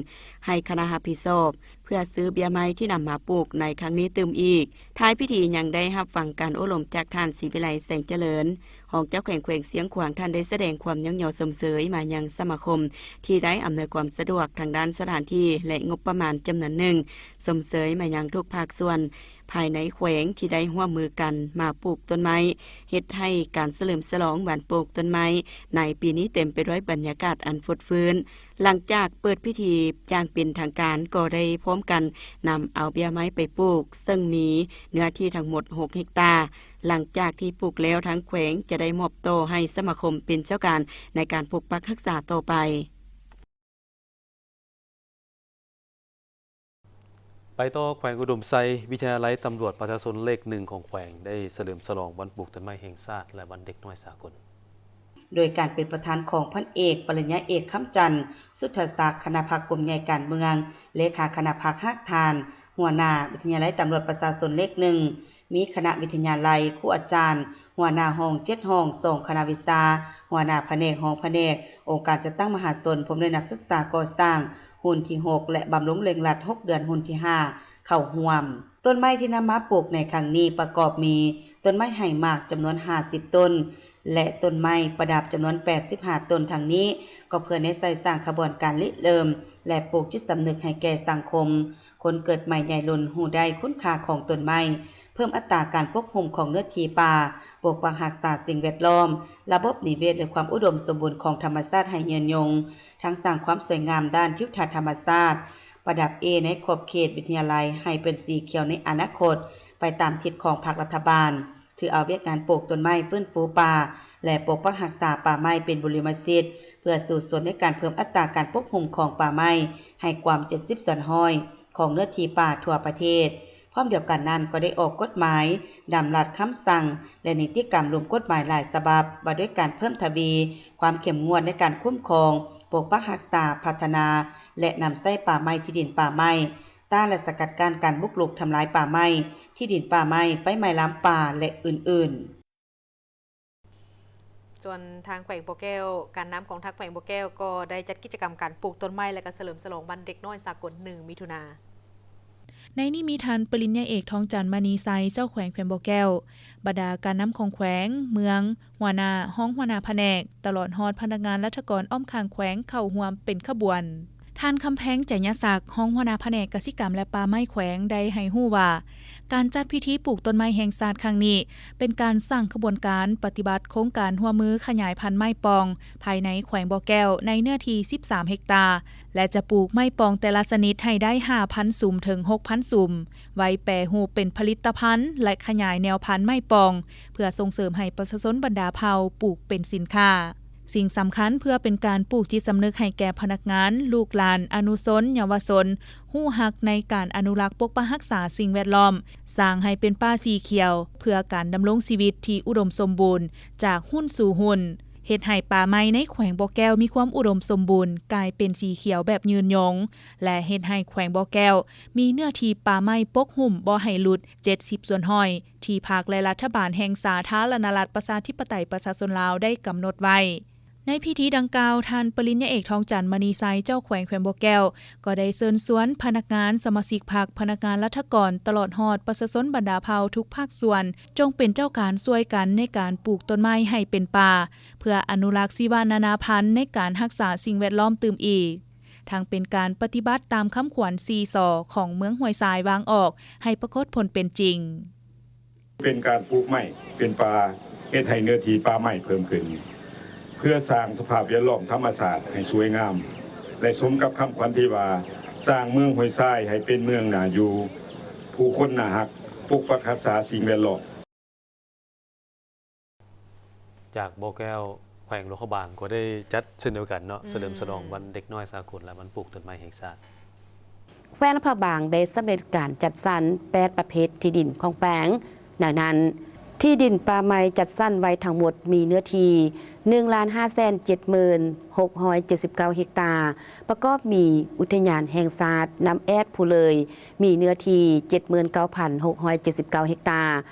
ໃຫ້ຄະນະຮັບຜິດຊອບ ເພື່ອຊື້ເບ້ຍໄມ້ທີ່ນຳມາປູກໃນຄັ້ງນີ້ຕື່ມອີກ. ທ້າຍພິທີຍັງໄດ້ຮັບຟັງການໂອ້ລົມຈາກທ່ານ ສີວິໄລ ແສງຈະເລີນ ຮອງເຈົ້າແຂວງແຂວງຊຽງຂວາງ. ທ່ານໄດ້ສະແດງຄວາມຍ້ອງຍໍຊົມເຊີຍມາຍັງສະມາຄົມທີ່ໄດ້ອຳນວຍຄວາມສະດວກທາງດ້ານສະຖານທີ່ ແລະ ງົບປະມານຈຳນວນໜຶ່ງ, ຊົມເຊີຍມາຍັງທຸກພາກສ່ວນ ພາຍໃນແຂວງທີ່ໄດ້ຮ່ວມມືກັນມາປູກຕົ້ນໄມ້ ເຮັດໃຫ້ການສະເຫຼີມສະຫຼອງວັນປູກຕົ້ນໄມ້ໃນປີນີ້ເຕັມໄປດ້ວຍບັນຍາກາດອັນຟົດຟື້ນ. ຫຼັງຈາກເປີດພິທີຢ່າງເປັນທາງການ ກໍໄດ້ພ້ອມກັນນຳເອົາເບ້ຍໄມ້ໄປປູກ, ເຊິ່ງມີເນື້ອທີ່ທັງໝົດຫົກເຮັກຕາ. ຫຼັງຈາກທີ່ປູກແລ້ວ, ທາງແຂວງຈະໄດ້ມອບຕໍ່ໃຫ້ສະມາຄົມເປັນເຈົ້າການໃນການປົກປັກຮັກສາຕໍ່ໄປ. ໄປຕໍ່ແຂວງອຸດົມໄຊ, ວິທະຍາໄລຕຳຫຼວດປະຊາຊົນເລກໜຶ່ງຂອງແຂວງ ໄດ້ສະເຫຼີມສະຫຼອງວັນປູກຕົ້ນໄມ້ແຫ່ງຊາດ ແລະ ວັນເດັກນ້ອຍສາກົນ. ໂດຍການເປັນປະທານຂອງພັນເອກ ປະລິນຍາເອກ ຄຳຈັນ ສຸດທະສັກ ຄະນະພັກກົມໃຫຍ່ການເມືອງ, ເລຂາຄະນະພັກຮາກຖານ, ຫົວໜ້າວິທະຍາໄລຕຳຫຼວດປະຊາຊົນເລກໜຶ່ງ, ມີຄະນະວິທະຍາໄລ, ຄູອາຈານ, ຫົວໜ້າຫ້ອງເຈັດຫ້ອງ, ສອງຄະນະວິຊາ, ຫົວໜ້າພະແນກ, ຮອງພະແນກ, ອົງການຈັດຕັ້ງມະຫາຊົນ, ພ້ອມດ້ວຍນັກສຶກສາກໍ່ສ້າງຮຸ່ນທີຫົກ ແລະ ບຳລຸງເລັ່ງລັດຫົກເດືອນຮຸ່ນທີຫ້າ ເຂົ້າຮ່ວມ. ຕົ້ນໄມ້ທີ່ນຳມາປູກໃນຄັ້ງນີ້ປະກອບມີ ຕົ້ນໄມ້ໃຫ້ໝາກຈຳນວນຫ້າສິບຕົ້ນ ແລະ ຕົ້ນໄມ້ປະດັບຈຳນວນແປດສິບຫ້າຕົ້ນ. ທັງນີ້ກໍເພື່ອແນໃສ່ສ້າງຂະບວນການລິເລີ່ມ ແລະ ປູກຈິດສຳນຶກໃຫ້ແກ່ສັງຄົມ ຄົນເກີດໃໝ່ໃຫຍ່ລຸນຮູ້ໄດ້ຄຸນຄ່າຂອງຕົ້ນໄມ້, ເພີ່ມອັດຕາການປົກຫຸ້ມຂອງເນື້ອທີ່ປ່າ, ປົກປັກຮັກສາສິ່ງແວດລ້ອມ, ລະບົບນິເວດ ແລະ ຄວາມອຸດົມສົມບູນຂອງທຳມະຊາດໃຫ້ຍືນຍົງ, ທັງສ້າງຄວາມສວຍງາມດ້ານທິວທັດທຳມະຊາດ, ປະດັບເອໃນຂອບເຂດວິທະຍາໄລໃຫ້ເປັນສີຂຽວໃນອະນາຄົດ ໄປຕາມທິດຂອງພັກລັດຖະບານ. ຖືເອົາວຽກງານປູກຕົ້ນໄມ້, ຟື້ນຟູປ່າ ແລະ ປົກປັກຮັກສາປ່າໄມ້ເປັນບຸລິມະສິດ ເພື່ອສູ້ຊົນໃນການເພີ່ມອັດຕາການປົກຫຸ້ມຂອງປ່າໄມ້ໃຫ້ກວ່າເຈັດສິບສ່ວນຮ້ອຍຂອງເນື້ອທີ່ປ່າທົ່ວປະເທດ. ພ້ອມດຽວກັນນັ້ນກໍໄດ້ອອກກົດໝາຍ, ດຳລັດ, ຄຳສັ່ງ ແລະ ນິຕິກຳລວມກົດໝາຍຫຼາຍສະບັບ ວ່າດ້ວຍການເພີ່ມທະວີຄວາມເຂັ້ມງວດໃນການຄຸ້ມຄອງ, ປົກປັກຮັກສາ, ພັດທະນາ ແລະ ນຳໃຊ້ປ່າໄມ້, ທີ່ດິນປ່າໄມ້, ຕ້ານ ແລະ ສະກັດກັ້ນການບຸກລຸກທຳລາຍປ່າໄມ້, ທີ່ດິນປ່າໄມ້, ໄຟໄໝ້ລາມປ່າ ແລະ ອື່ນໆ. ສ່ວນທາງແຂວງບໍ່ແກ້ວ, ການນຳຂອງທາງແຂວງບໍ່ແກ້ວກໍໄດ້ຈັດກິດຈະກຳການປູກຕົ້ນໄມ້ ແລະ ກະສະເຫຼີມສະຫຼອງວັນເດັກນ້ອຍສາກົນ ໜຶ່ງ ມິຖຸນາ. ໃນນີ້ມີທ່ານປະລິນຍາເອກ ທອງຈັນ ມະນີໄຊ ເຈົ້າແຂວງແຂວງບໍ່ແກ້ວ, ບັນດາການນຳຂອງແຂວງ, ເມືອງ, ຫົວໜ້າ, ຮອງຫົວໜ້າພະແນກ, ຕະຫຼອດຮອດພະນັກງານລັດຖະກອນອ້ອມຂ້າງແຂວງເຂົ້າຮ່ວມເປັນຂະບວນ. ທ່ານ ຄຳແພງ ໄຈຍະສັກ, ຮອງຫົວໜ້າພະແນກກະສິກຳ ແລະ ປ່າໄມ້ແຂວງ ໄດ້ໃຫ້ຮູ້ວ່າ ການຈັດພິທີປູກຕົ້ນໄມ້ແຫ່ງຊາດຄັ້ງນີ້ ເປັນການສ້າງຂະບວນການປະຕິບັດໂຄງການຮ່ວມມືຂະຫຍາຍພັນໄມ້ປ່ອງພາຍໃນແຂວງບໍ່ແກ້ວ ໃນເນື້ອທີ່ສິບສາມເຮັກຕາ ແລະ ຈະປູກໄມ້ປ່ອງແຕ່ລະຊະນິດໃຫ້ໄດ້ຫ້າພັນຊຸມເຖິງຫົກພັນຊຸມ, ໄວ້ແປຮູບເປັນຜະລິດຕະພັນ ແລະ ຂະຫຍາຍແນວພັນໄມ້ປ່ອງ ເພື່ອສົ່ງເສີມໃຫ້ປະຊາຊົນບັນດາເຜົ່າປູກເປັນສິນຄ້າ. ສິ່ງສຳຄັນເພື່ອເປັນການປູກຈິດສຳນຶກໃຫ້ແກ່ພະນັກງານ, ລູກຫຼານ, ອະນຸຊົນ, ເຍົາວະຊົນ ຮູ້ຮັກໃນການອະນຸລັກປົກປັກຮັກສາສິ່ງແວດລ້ອມ, ສ້າງໃຫ້ເປັນປ່າສີຂຽວ ເພື່ອການດຳລົງຊີວິດທີ່ອຸດົມສົມບູນຈາກຮຸ່ນສູ່ຮຸ່ນ, ເຮັດໃຫ້ປ່າໄມ້ໃນແຂວງບໍ່ແກ້ວມີຄວາມອຸດົມສົມບູນ, ກາຍເປັນສີຂຽວແບບຍືນຍົງ ແລະ ເຮັດໃຫ້ແຂວງບໍ່ແກ້ວມີເນື້ອທີ່ປ່າໄມ້ປົກຫຸ້ມບໍ່ໃຫ້ຫຼຸດເຈັດສິບສ່ວນຮ້ອຍ ທີ່ພັກ ແລະ ລັດຖະບານແຫ່ງສາທາລະນະລັດປະຊາທິປະໄຕປະຊາຊົນລາວໄດ້ກຳນົດໄວ້. ໃນພິທີດັ່ງກ່າວ, ທ່ານປະລິນຍາເອກ ທອງຈັນ ມະນີໄຊ ເຈົ້າແຂວງແຂວງບໍ່ແກ້ວ ກໍໄດ້ເຊີນຊວນພະນັກງານ, ສະມາຊິກພັກ, ພະນັກງານລັດຖະກອນ ຕະຫຼອດຮອດປະຊາຊົນບັນດາເຜົ່າທຸກພາກສ່ວນ ຈົ່ງເປັນເຈົ້າການຊ່ວຍກັນໃນການປູກຕົ້ນໄມ້ໃຫ້ເປັນປ່າ ເພື່ອອະນຸລັກຊີວະນານາພັນໃນການຮັກສາສິ່ງແວດລ້ອມຕື່ມອີກ, ທັງເປັນການປະຕິບັດຕາມຄຳຂວັນສີ່ ສ ຂອງເມືອງຫ້ວຍຊາຍວາງອອກໃຫ້ປາກົດຜົນເປັນຈິງ. ເປັນການປູກໄມ້ເປັນປ່າ ເຮັດໃຫ້ເນື້ອທີ່ປ່າໄມ້ເພີ່ມຂຶ້ນ ເພື່ອສ້າງສະພາບແວດລ້ອມທຳມະຊາດໃຫ້ສວຍງາມ ແລະ ສົມກັບຄຳຂວັນທີ່ວ່າ ສ້າງເມືອງຫ້ວຍຊາຍໃຫ້ເປັນເມືອງໜ້າຢູ່, ຜູ້ຄົນໜ້າຮັກ, ປົກປັກຮັກສາສິ່ງແວດລ້ອມ. ຈາກບໍ່ແກ້ວ, ແຂວງຫຼວງພະບາງກໍໄດ້ຈັດເຊັ່ນດຽວກັນເນາະ, ອືມ ສະເຫຼີມສະຫຼອງວັນເດັກນ້ອຍສາກົນ ແລະ ວັນປູກຕົ້ນໄມ້ແຫ່ງຊາດ. ແຂວງຫຼວງພະບາງໄດ້ສຳເລັດການຈັດສັນແປດປະເພດທີ່ດິນຂອງແຂວງ, ດັ່ງນັ້ນ ທີ່ດິນປ່າໄມ້ຈັດສັນໄວ້ທັງໝົດມີເນື້ອທີ່ໜຶ່ງລ້ານຫ້າແສນເຈັດໝື່ນຫົກຮ້ອຍເຈັດສິບເກົ້າເຮັກຕາ, ປະກອບມີອຸທະຍານແຫ່ງຊາດນ້ຳແອດພູເລີຍ ມີເນື້ອທີ່ເຈັດໝື່ນເກົ້າພັນຫົກຮ້ອຍເຈັດສິບເກົ້າເຮັກຕາ,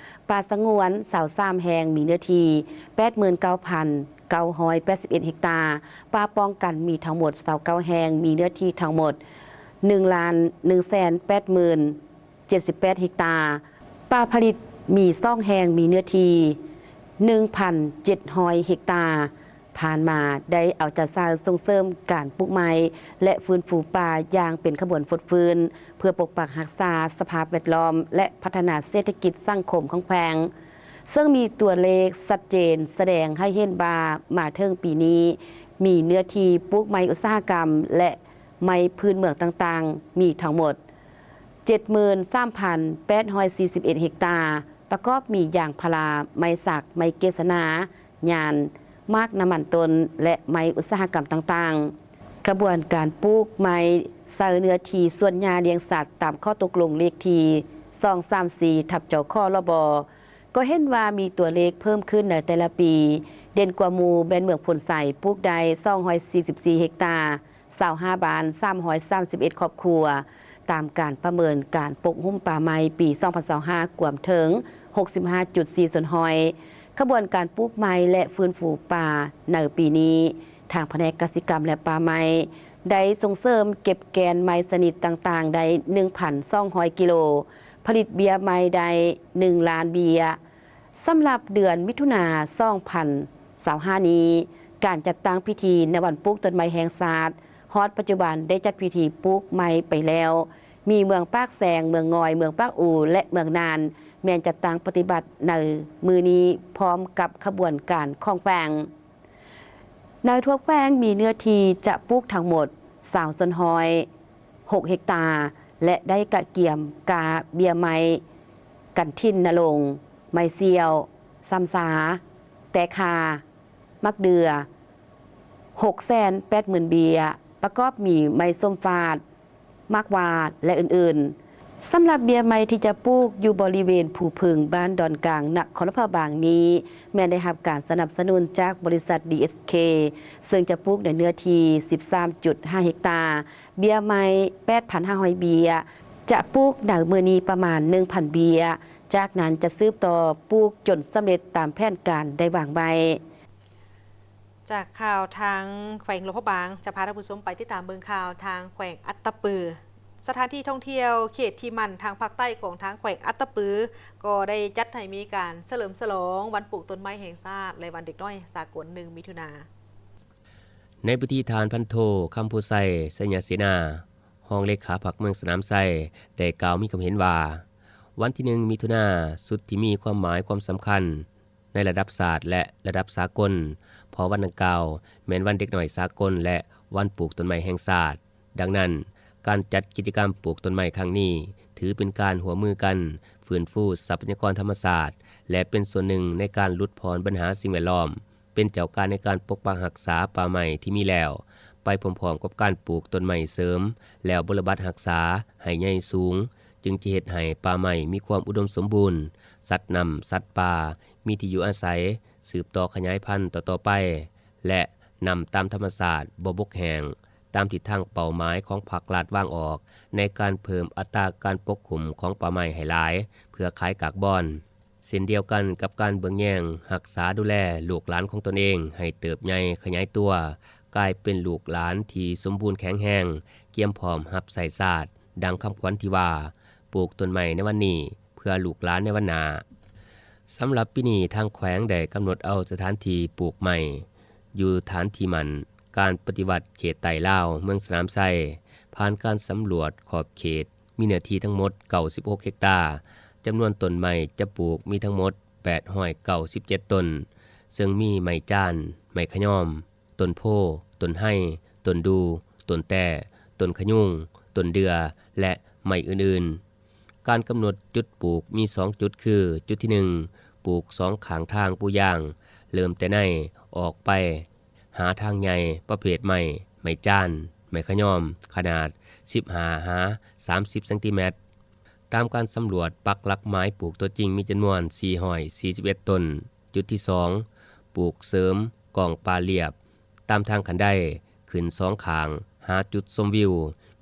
ປ່າສະຫງວນຊາວສາມແຫ່ງ ມີເນື້ອທີ່ແປດໝື່ນເກົ້າພັນເກົ້າຮ້ອຍແປດສິບເອັດເຮັກຕາ, ປ່າປ້ອງກັນມີທັງໝົດຊາວເກົ້າແຫ່ງ ມີເນື້ອທີ່ທັງໝົດໜຶ່ງລ້ານໜຶ່ງແສນແປດໝື່ນເຈັດສິບແປດເຮັກຕາ, ປ່າຜະລິດມີສອງແຫ່ງ ມີເນື້ອທີ່ໜຶ່ງພັນເຈັດຮ້ອຍເຮັກຕາ, ຜ່ານມາໄດ້ເອົາໃຈໃສ່ສົ່ງເສີມການປູກໄມ້ ແລະ ຟື້ນຟູປ່າຢ່າງເປັນຂະບວນຟົດຟື້ນ ເພື່ອປົກປັກຮັກສາສະພາບແວດລ້ອມ ແລະ ພັດທະນາເສດຖະກິດສັງຄົມຂອງແຂວງ, ເຊິ່ງມີຕົວເລກຊັດເຈນສະແດງໃຫ້ເຫັນວ່າ ມາເຖິງປີນີ້ ມີເນື້ອທີ່ປູກໄມ້ອຸດສາຫະກຳ ແລະ ໄມ້ພື້ນເມືອງຕ່າງໆ ມີທັງໝົດ ເຈັດໝື່ນສາມພັນແປດຮ້ອຍສີ່ສິບເອັດເຮັກຕາ, ປະກອບມີຢາງພາລາ, ໄມ້ສັກ, ໄມ້ເກສນາ, ຍານ, ໝາກນ້ຳມັນຕົ້ນ ແລະ ໄມ້ອຸດສາຫະກຳຕ່າງໆ. ຂະບວນການປູກໄມ້ໃສ່ເນື້ອທີ່ສວນຫຍ້າລ້ຽງສັດ ຕາມຂໍ້ຕົກລົງເລກທີສອງສາມສີ່ ທັບ ຈຂ ລບ ກໍເຫັນວ່າມີຕົວເລກເພີ່ມຂຶ້ນໃນແຕ່ລະປີ. ເດັ່ນກວ່າໝູ່ແມ່ນເມືອງໂພນໄຊ ປູກໄດ້ສອງຮ້ອຍສີ່ສິບສີ່ເຮັກຕາ, ຊາວຫ້າບ້ານ ສາມຮ້ອຍສາມສິບເອັດຄອບຄົວ, ຕາມການປະເມີນການປົກຫຸ້ມປ່າໄມ້ປີສອງພັນຊາວຫ້າ ກວມເຖິງຫົກສິບຫ້າຈຸດສີ່ສ່ວນຮ້ອຍ. ຂະບວນການປູກໄມ້ ແລະ ຟື້ນຟູປ່າໃນປີນີ້, ທາງພະແນກກະສິກຳ ແລະ ປ່າໄມ້ ໄດ້ສົ່ງເສີມເກັບແກ່ນໄມ້ຊະນິດຕ່າງໆ ໄດ້ໜຶ່ງພັນສອງຮ້ອຍກິໂລ, ຜະລິດເບ້ຍໄມ້ໄດ້ໜຶ່ງລ້ານເບ້ຍ. ສຳລັບເດືອນມິຖຸນາ ສອງພັນຊາວຫ້ານີ້, ການຈັດຕັ້ງພິທີໃນວັນປູກຕົ້ນໄມ້ແຫ່ງຊາດ ຮອດປັດຈຸບັນໄດ້ຈັດພິທີປູກໄມ້ໄປແລ້ວ ມີເມືອງປາກແຊງ, ເມືອງງອຍ, ເມືອງປາກອູ ແລະ ເມືອງນານ ແມ່ນຈັດຕັ້ງປະຕິບັດໃນມື້ນີ້ ພ້ອມກັບຂະບວນການຂອງແຂວງ. ໃນທົ່ວແຂວງມີເນື້ອທີ່ຈະປູກທັງໝົດຊາວສ່ວນຮ້ອຍ ຫົກເຮັກຕາ ແລະ ໄດ້ກະກຽມກາເບ້ຍໄມ້ ກັນຖິນນະລົງ, ໄມ້ສ່ຽວ, ຊຳຊາ, ແຕຄາ, ໝາກເດື່ອ ຫົກແສນແປດໝື່ນເບ້ຍ, ປະກອບມີໄມ້ສົ້ມຟາດ, ໝາກຫວ້າ ແລະ ອື່ນໆ. ສຳລັບເບ້ຍໄມ້ທີ່ຈະປູກຢູ່ບໍລິເວນພູເຜິ້ງ ບ້ານດອນກາງ ນະຄອນຫຼວງພະບາງນີ້ ແມ່ນໄດ້ຮັບການສະໜັບສະໜູນຈາກບໍລິສັດ ດີເອສເຄ ເຊິ່ງຈະປູກໃນເນື້ອທີ່ສິບສາມຈຸດຫ້າເຮັກຕາ, ເບ້ຍໄມ້ແປດພັນຫ້າຮ້ອຍເບ້ຍ, ຈະປູກໃນມື້ນີ້ປະມານໜຶ່ງພັນເບ້ຍ, ຈາກນັ້ນຈະສືບຕໍ່ປູກຈົນສຳເລັດຕາມແຜນການໄດ້ວາງໄວ້. ຈາກຂ່າວທາງແຂວງຫຼວງພະບາງ ຈະພາທ່ານຜູ້ຊົມໄປຕິດຕາມເບິ່ງຂ່າວທາງແຂວງອັດຕະປື. ສະຖານທີ່ທ່ອງທ່ຽວເຂດທີ່ໝັ້ນທາງພາກໃຕ້ຂອງທາງແຂວງອັດຕະປື ກໍໄດ້ຈັດໃຫ້ມີການສະເຫຼີມສະຫຼອງວັນປູກຕົ້ນໄມ້ແຫ່ງຊາດ ແລະ ວັນເດັກນ້ອຍສາກົນ ໜຶ່ງ ມິຖຸນາ. ໃນພິທີ ທ່ານພັນໂທ ຄຳພູໄຊ ໄຊຍະເສນາ ຮອງເລຂາພັກເມືອງສະໜາມໄຊ ໄດ້ກ່າວມີຄວາມເຫັນວ່າ ວັນທີໜຶ່ງ ມິຖຸນາ ສຸດທີ່ມີຄວາມໝາຍຄວາມສຳຄັນ ໃນລະດັບຊາດ ແລະ ລະດັບສາກົນ, ເພາະວັນດັ່ງກ່າວແມ່ນວັນເດັກນ້ອຍສາກົນ ແລະ ວັນປູກຕົ້ນໄມ້ແຫ່ງຊາດ. ດັ່ງນັ້ນ, ການຈັດກິດຈະກຳປູກຕົ້ນໄມ້ຄັ້ງນີ້ ຖືເປັນການຮ່ວມມືກັນຟື້ນຟູຊັບພະຍາກອນທຳມະຊາດ ແລະ ເປັນສ່ວນໜຶ່ງໃນການຫຼຸດຜ່ອນບັນຫາສິ່ງແວດລ້ອມ, ເປັນເຈົ້າການໃນການປົກປັກຮັກສາປ່າໄມ້ທີ່ມີແລ້ວ ໄປພ້ອມໆກັບການປູກຕົ້ນໄມ້ເສີມ ແລ້ວບົວລະບັດຮັກສາໃຫ້ໃຫຍ່ສູງ, ຈຶ່ງຈະເຮັດໃຫ້ປ່າໄມ້ມີຄວາມອຸດົມສົມບູນ, ສັດນ້ຳ, ສັດປ່າ ມີທີ່ຢູ່ອາໄສ, ສືບຕໍ່ຂະຫຍາຍພັນຕໍ່ໆໄປ ແລະ ນ້ຳຕາມທຳມະຊາດບໍ່ບົກແຫ້ງ ຕາມທິດທາງເປົ້າໝາຍຂອງພາກລັດວາງອອກ ໃນການເພີ່ມອັດຕາການປົກຫຸ້ມຂອງປ່າໄມ້ໃຫ້ຫຼາຍ ເພື່ອຂາຍກາກບອນ. ເຊັ່ນດຽວກັນກັບການເບິ່ງແຍງ, ຮັກສາດູແລລູກຫຼານຂອງຕົນເອງໃຫ້ເຕີບໃຫຍ່ຂະຫຍາຍຕົວ, ກາຍເປັນລູກຫຼານທີ່ສົມບູນແຂງແຮງ, ກຽມພ້ອມຮັບໃຊ້ຊາດ, ດັ່ງຄຳຂວັນທີ່ວ່າ, ປູກຕົ້ນໄມ້ໃນວັນນີ້ ເພື່ອລູກຫຼານໃນວັນໜ້າ. ສຳລັບປີນີ້, ທາງແຂວງໄດ້ກຳນົດເອົາສະຖານທີ່ປູກໄມ້ ຢູ່ຖານທີ່ໝັ້ນການປະຕິວັດເຂດໃຕ້ລາວ ເມືອງສະໜາມໄຊ, ຜ່ານການສຳຫຼວດຂອບເຂດ ມີເນື້ອທີ່ທັງໝົດເກົ້າສິບຫົກເຮັກຕາ, ຈຳນວນຕົ້ນໄມ້ຈະປູກມີທັງໝົດແປດຮ້ອຍເກົ້າສິບເຈັດຕົ້ນ, ເຊິ່ງມີໄມ້ຈານ, ໄມ້ຂະຍອມ, ຕົ້ນໂພ, ຕົ້ນໄຮ, ຕົ້ນດູ່, ຕົ້ນແຕ້, ຕົ້ນຂະຍຸງ, ຕົ້ນເດື່ອ ແລະ ໄມ້ອື່ນໆ. ການກຳນົດຈຸດປູກມີສອງຈຸດ ຄື ຈຸດທີໜຶ່ງ ປູກສອງຂ້າງທາງປູຢາງ, ເລີ່ມແຕ່ໃນອອກໄປ ຫາທາງໃຫຍ່ປະເພດໄມ້, ໄມ້ຈານ, ໄມ້ຂະຍອມ ຂະໜາດສິບຫ້າຫາສາມສິບເຊັນຕີແມັດ. ຕາມການສຳຫຼວດປັກຫຼັກໝາຍປູກຕົວຈິງມີຈຳນວນສີ່ຮ້ອຍສີ່ສິບເອັດຕົ້ນ. ຈຸດທີສອງ ປູກເສີມກ້ອງປ່າລຽບ ຕາມທາງຂັ້ນໄດ ຂຶ້ນສອງຂ້າງ ຫາຈຸດຊົມວິວ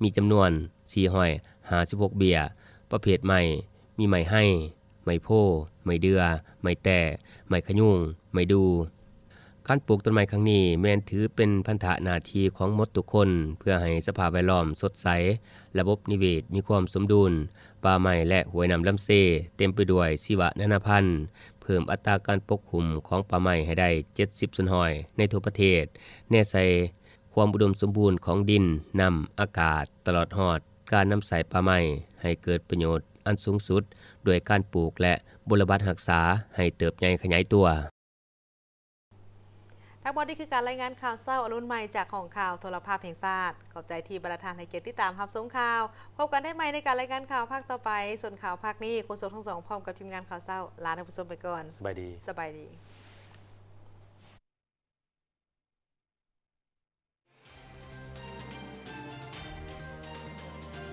ມີຈຳນວນສີ່ຮ້ອຍຫ້າສິບຫົກເບ້ຍ. ປະເພດໄມ້ ມີໄມ້ໄຮ, ໄມ້ໂພ, ໄມ້ເດື່ອ, ໄມ້ແຕ້, ໄມ້ຂະຍຸງ, ໄມ້ດູ່. ການປູກຕົ້ນໄມ້ຄັ້ງນີ້ແມ່ນຖືເປັນພັນທະໜ້າທີ່ຂອງໝົດທຸກຄົນ ເພື່ອໃຫ້ສະພາບແວດລ້ອມສົດໃສ, ລະບົບນິເວດມີຄວາມສົມດຸນ, ປ່າໄມ້ ແລະ ຫ້ວຍນ້ຳລຳເຊເຕັມໄປດ້ວຍຊີວະນານາພັນ, ເພີ່ມອັດຕາການປົກຫຸ້ມຂອງປ່າໄມ້ໃຫ້ໄດ້ເຈັດສິບສ່ວນຮ້ອຍໃນທົ່ວປະເທດ, ແນໃສ່ຄວາມອຸດົມສົມບູນຂອງດິນ, ນ້ຳ, ອາກາດ, ຕະຫຼອດຮອດການນຳໃຊ້ປ່າໄມ້ໃຫ້ເກີດປະໂຫຍດອັນສູງສຸດ ດ້ວຍການປູກ ແລະ ບົວລະບັດຮັກສາໃຫ້ເຕີບໃຫຍ່ຂະຫຍາຍຕົວ. ທັງໝົດນີ້ຄືການລາຍງານຂ່າວເຊົ້າອະລຸນໃໝ່ຈາກຫ້ອງຂ່າວໂທລະພາບແຫ່ງຊາດ. ຂອບໃຈທີ່ບັນດາທ່ານໃຫ້ກຽດຕິດຕາມຮັບຊົມຂ່າວ. ພົບກັນໄດ້ໃໝ່ໃນການລາຍງານຂ່າວພາກຕໍ່ໄປ. ສ່ວນຂ່າວພາກນີ້ ໂຄສົກທັງສອງ ພ້ອມກັບທີມງານຂ່າວເຊົ້າ ລາທ່ານຜູ້ຊົມໄປກ່ອນ. ສະບາຍດີ. ສະບາຍດີ.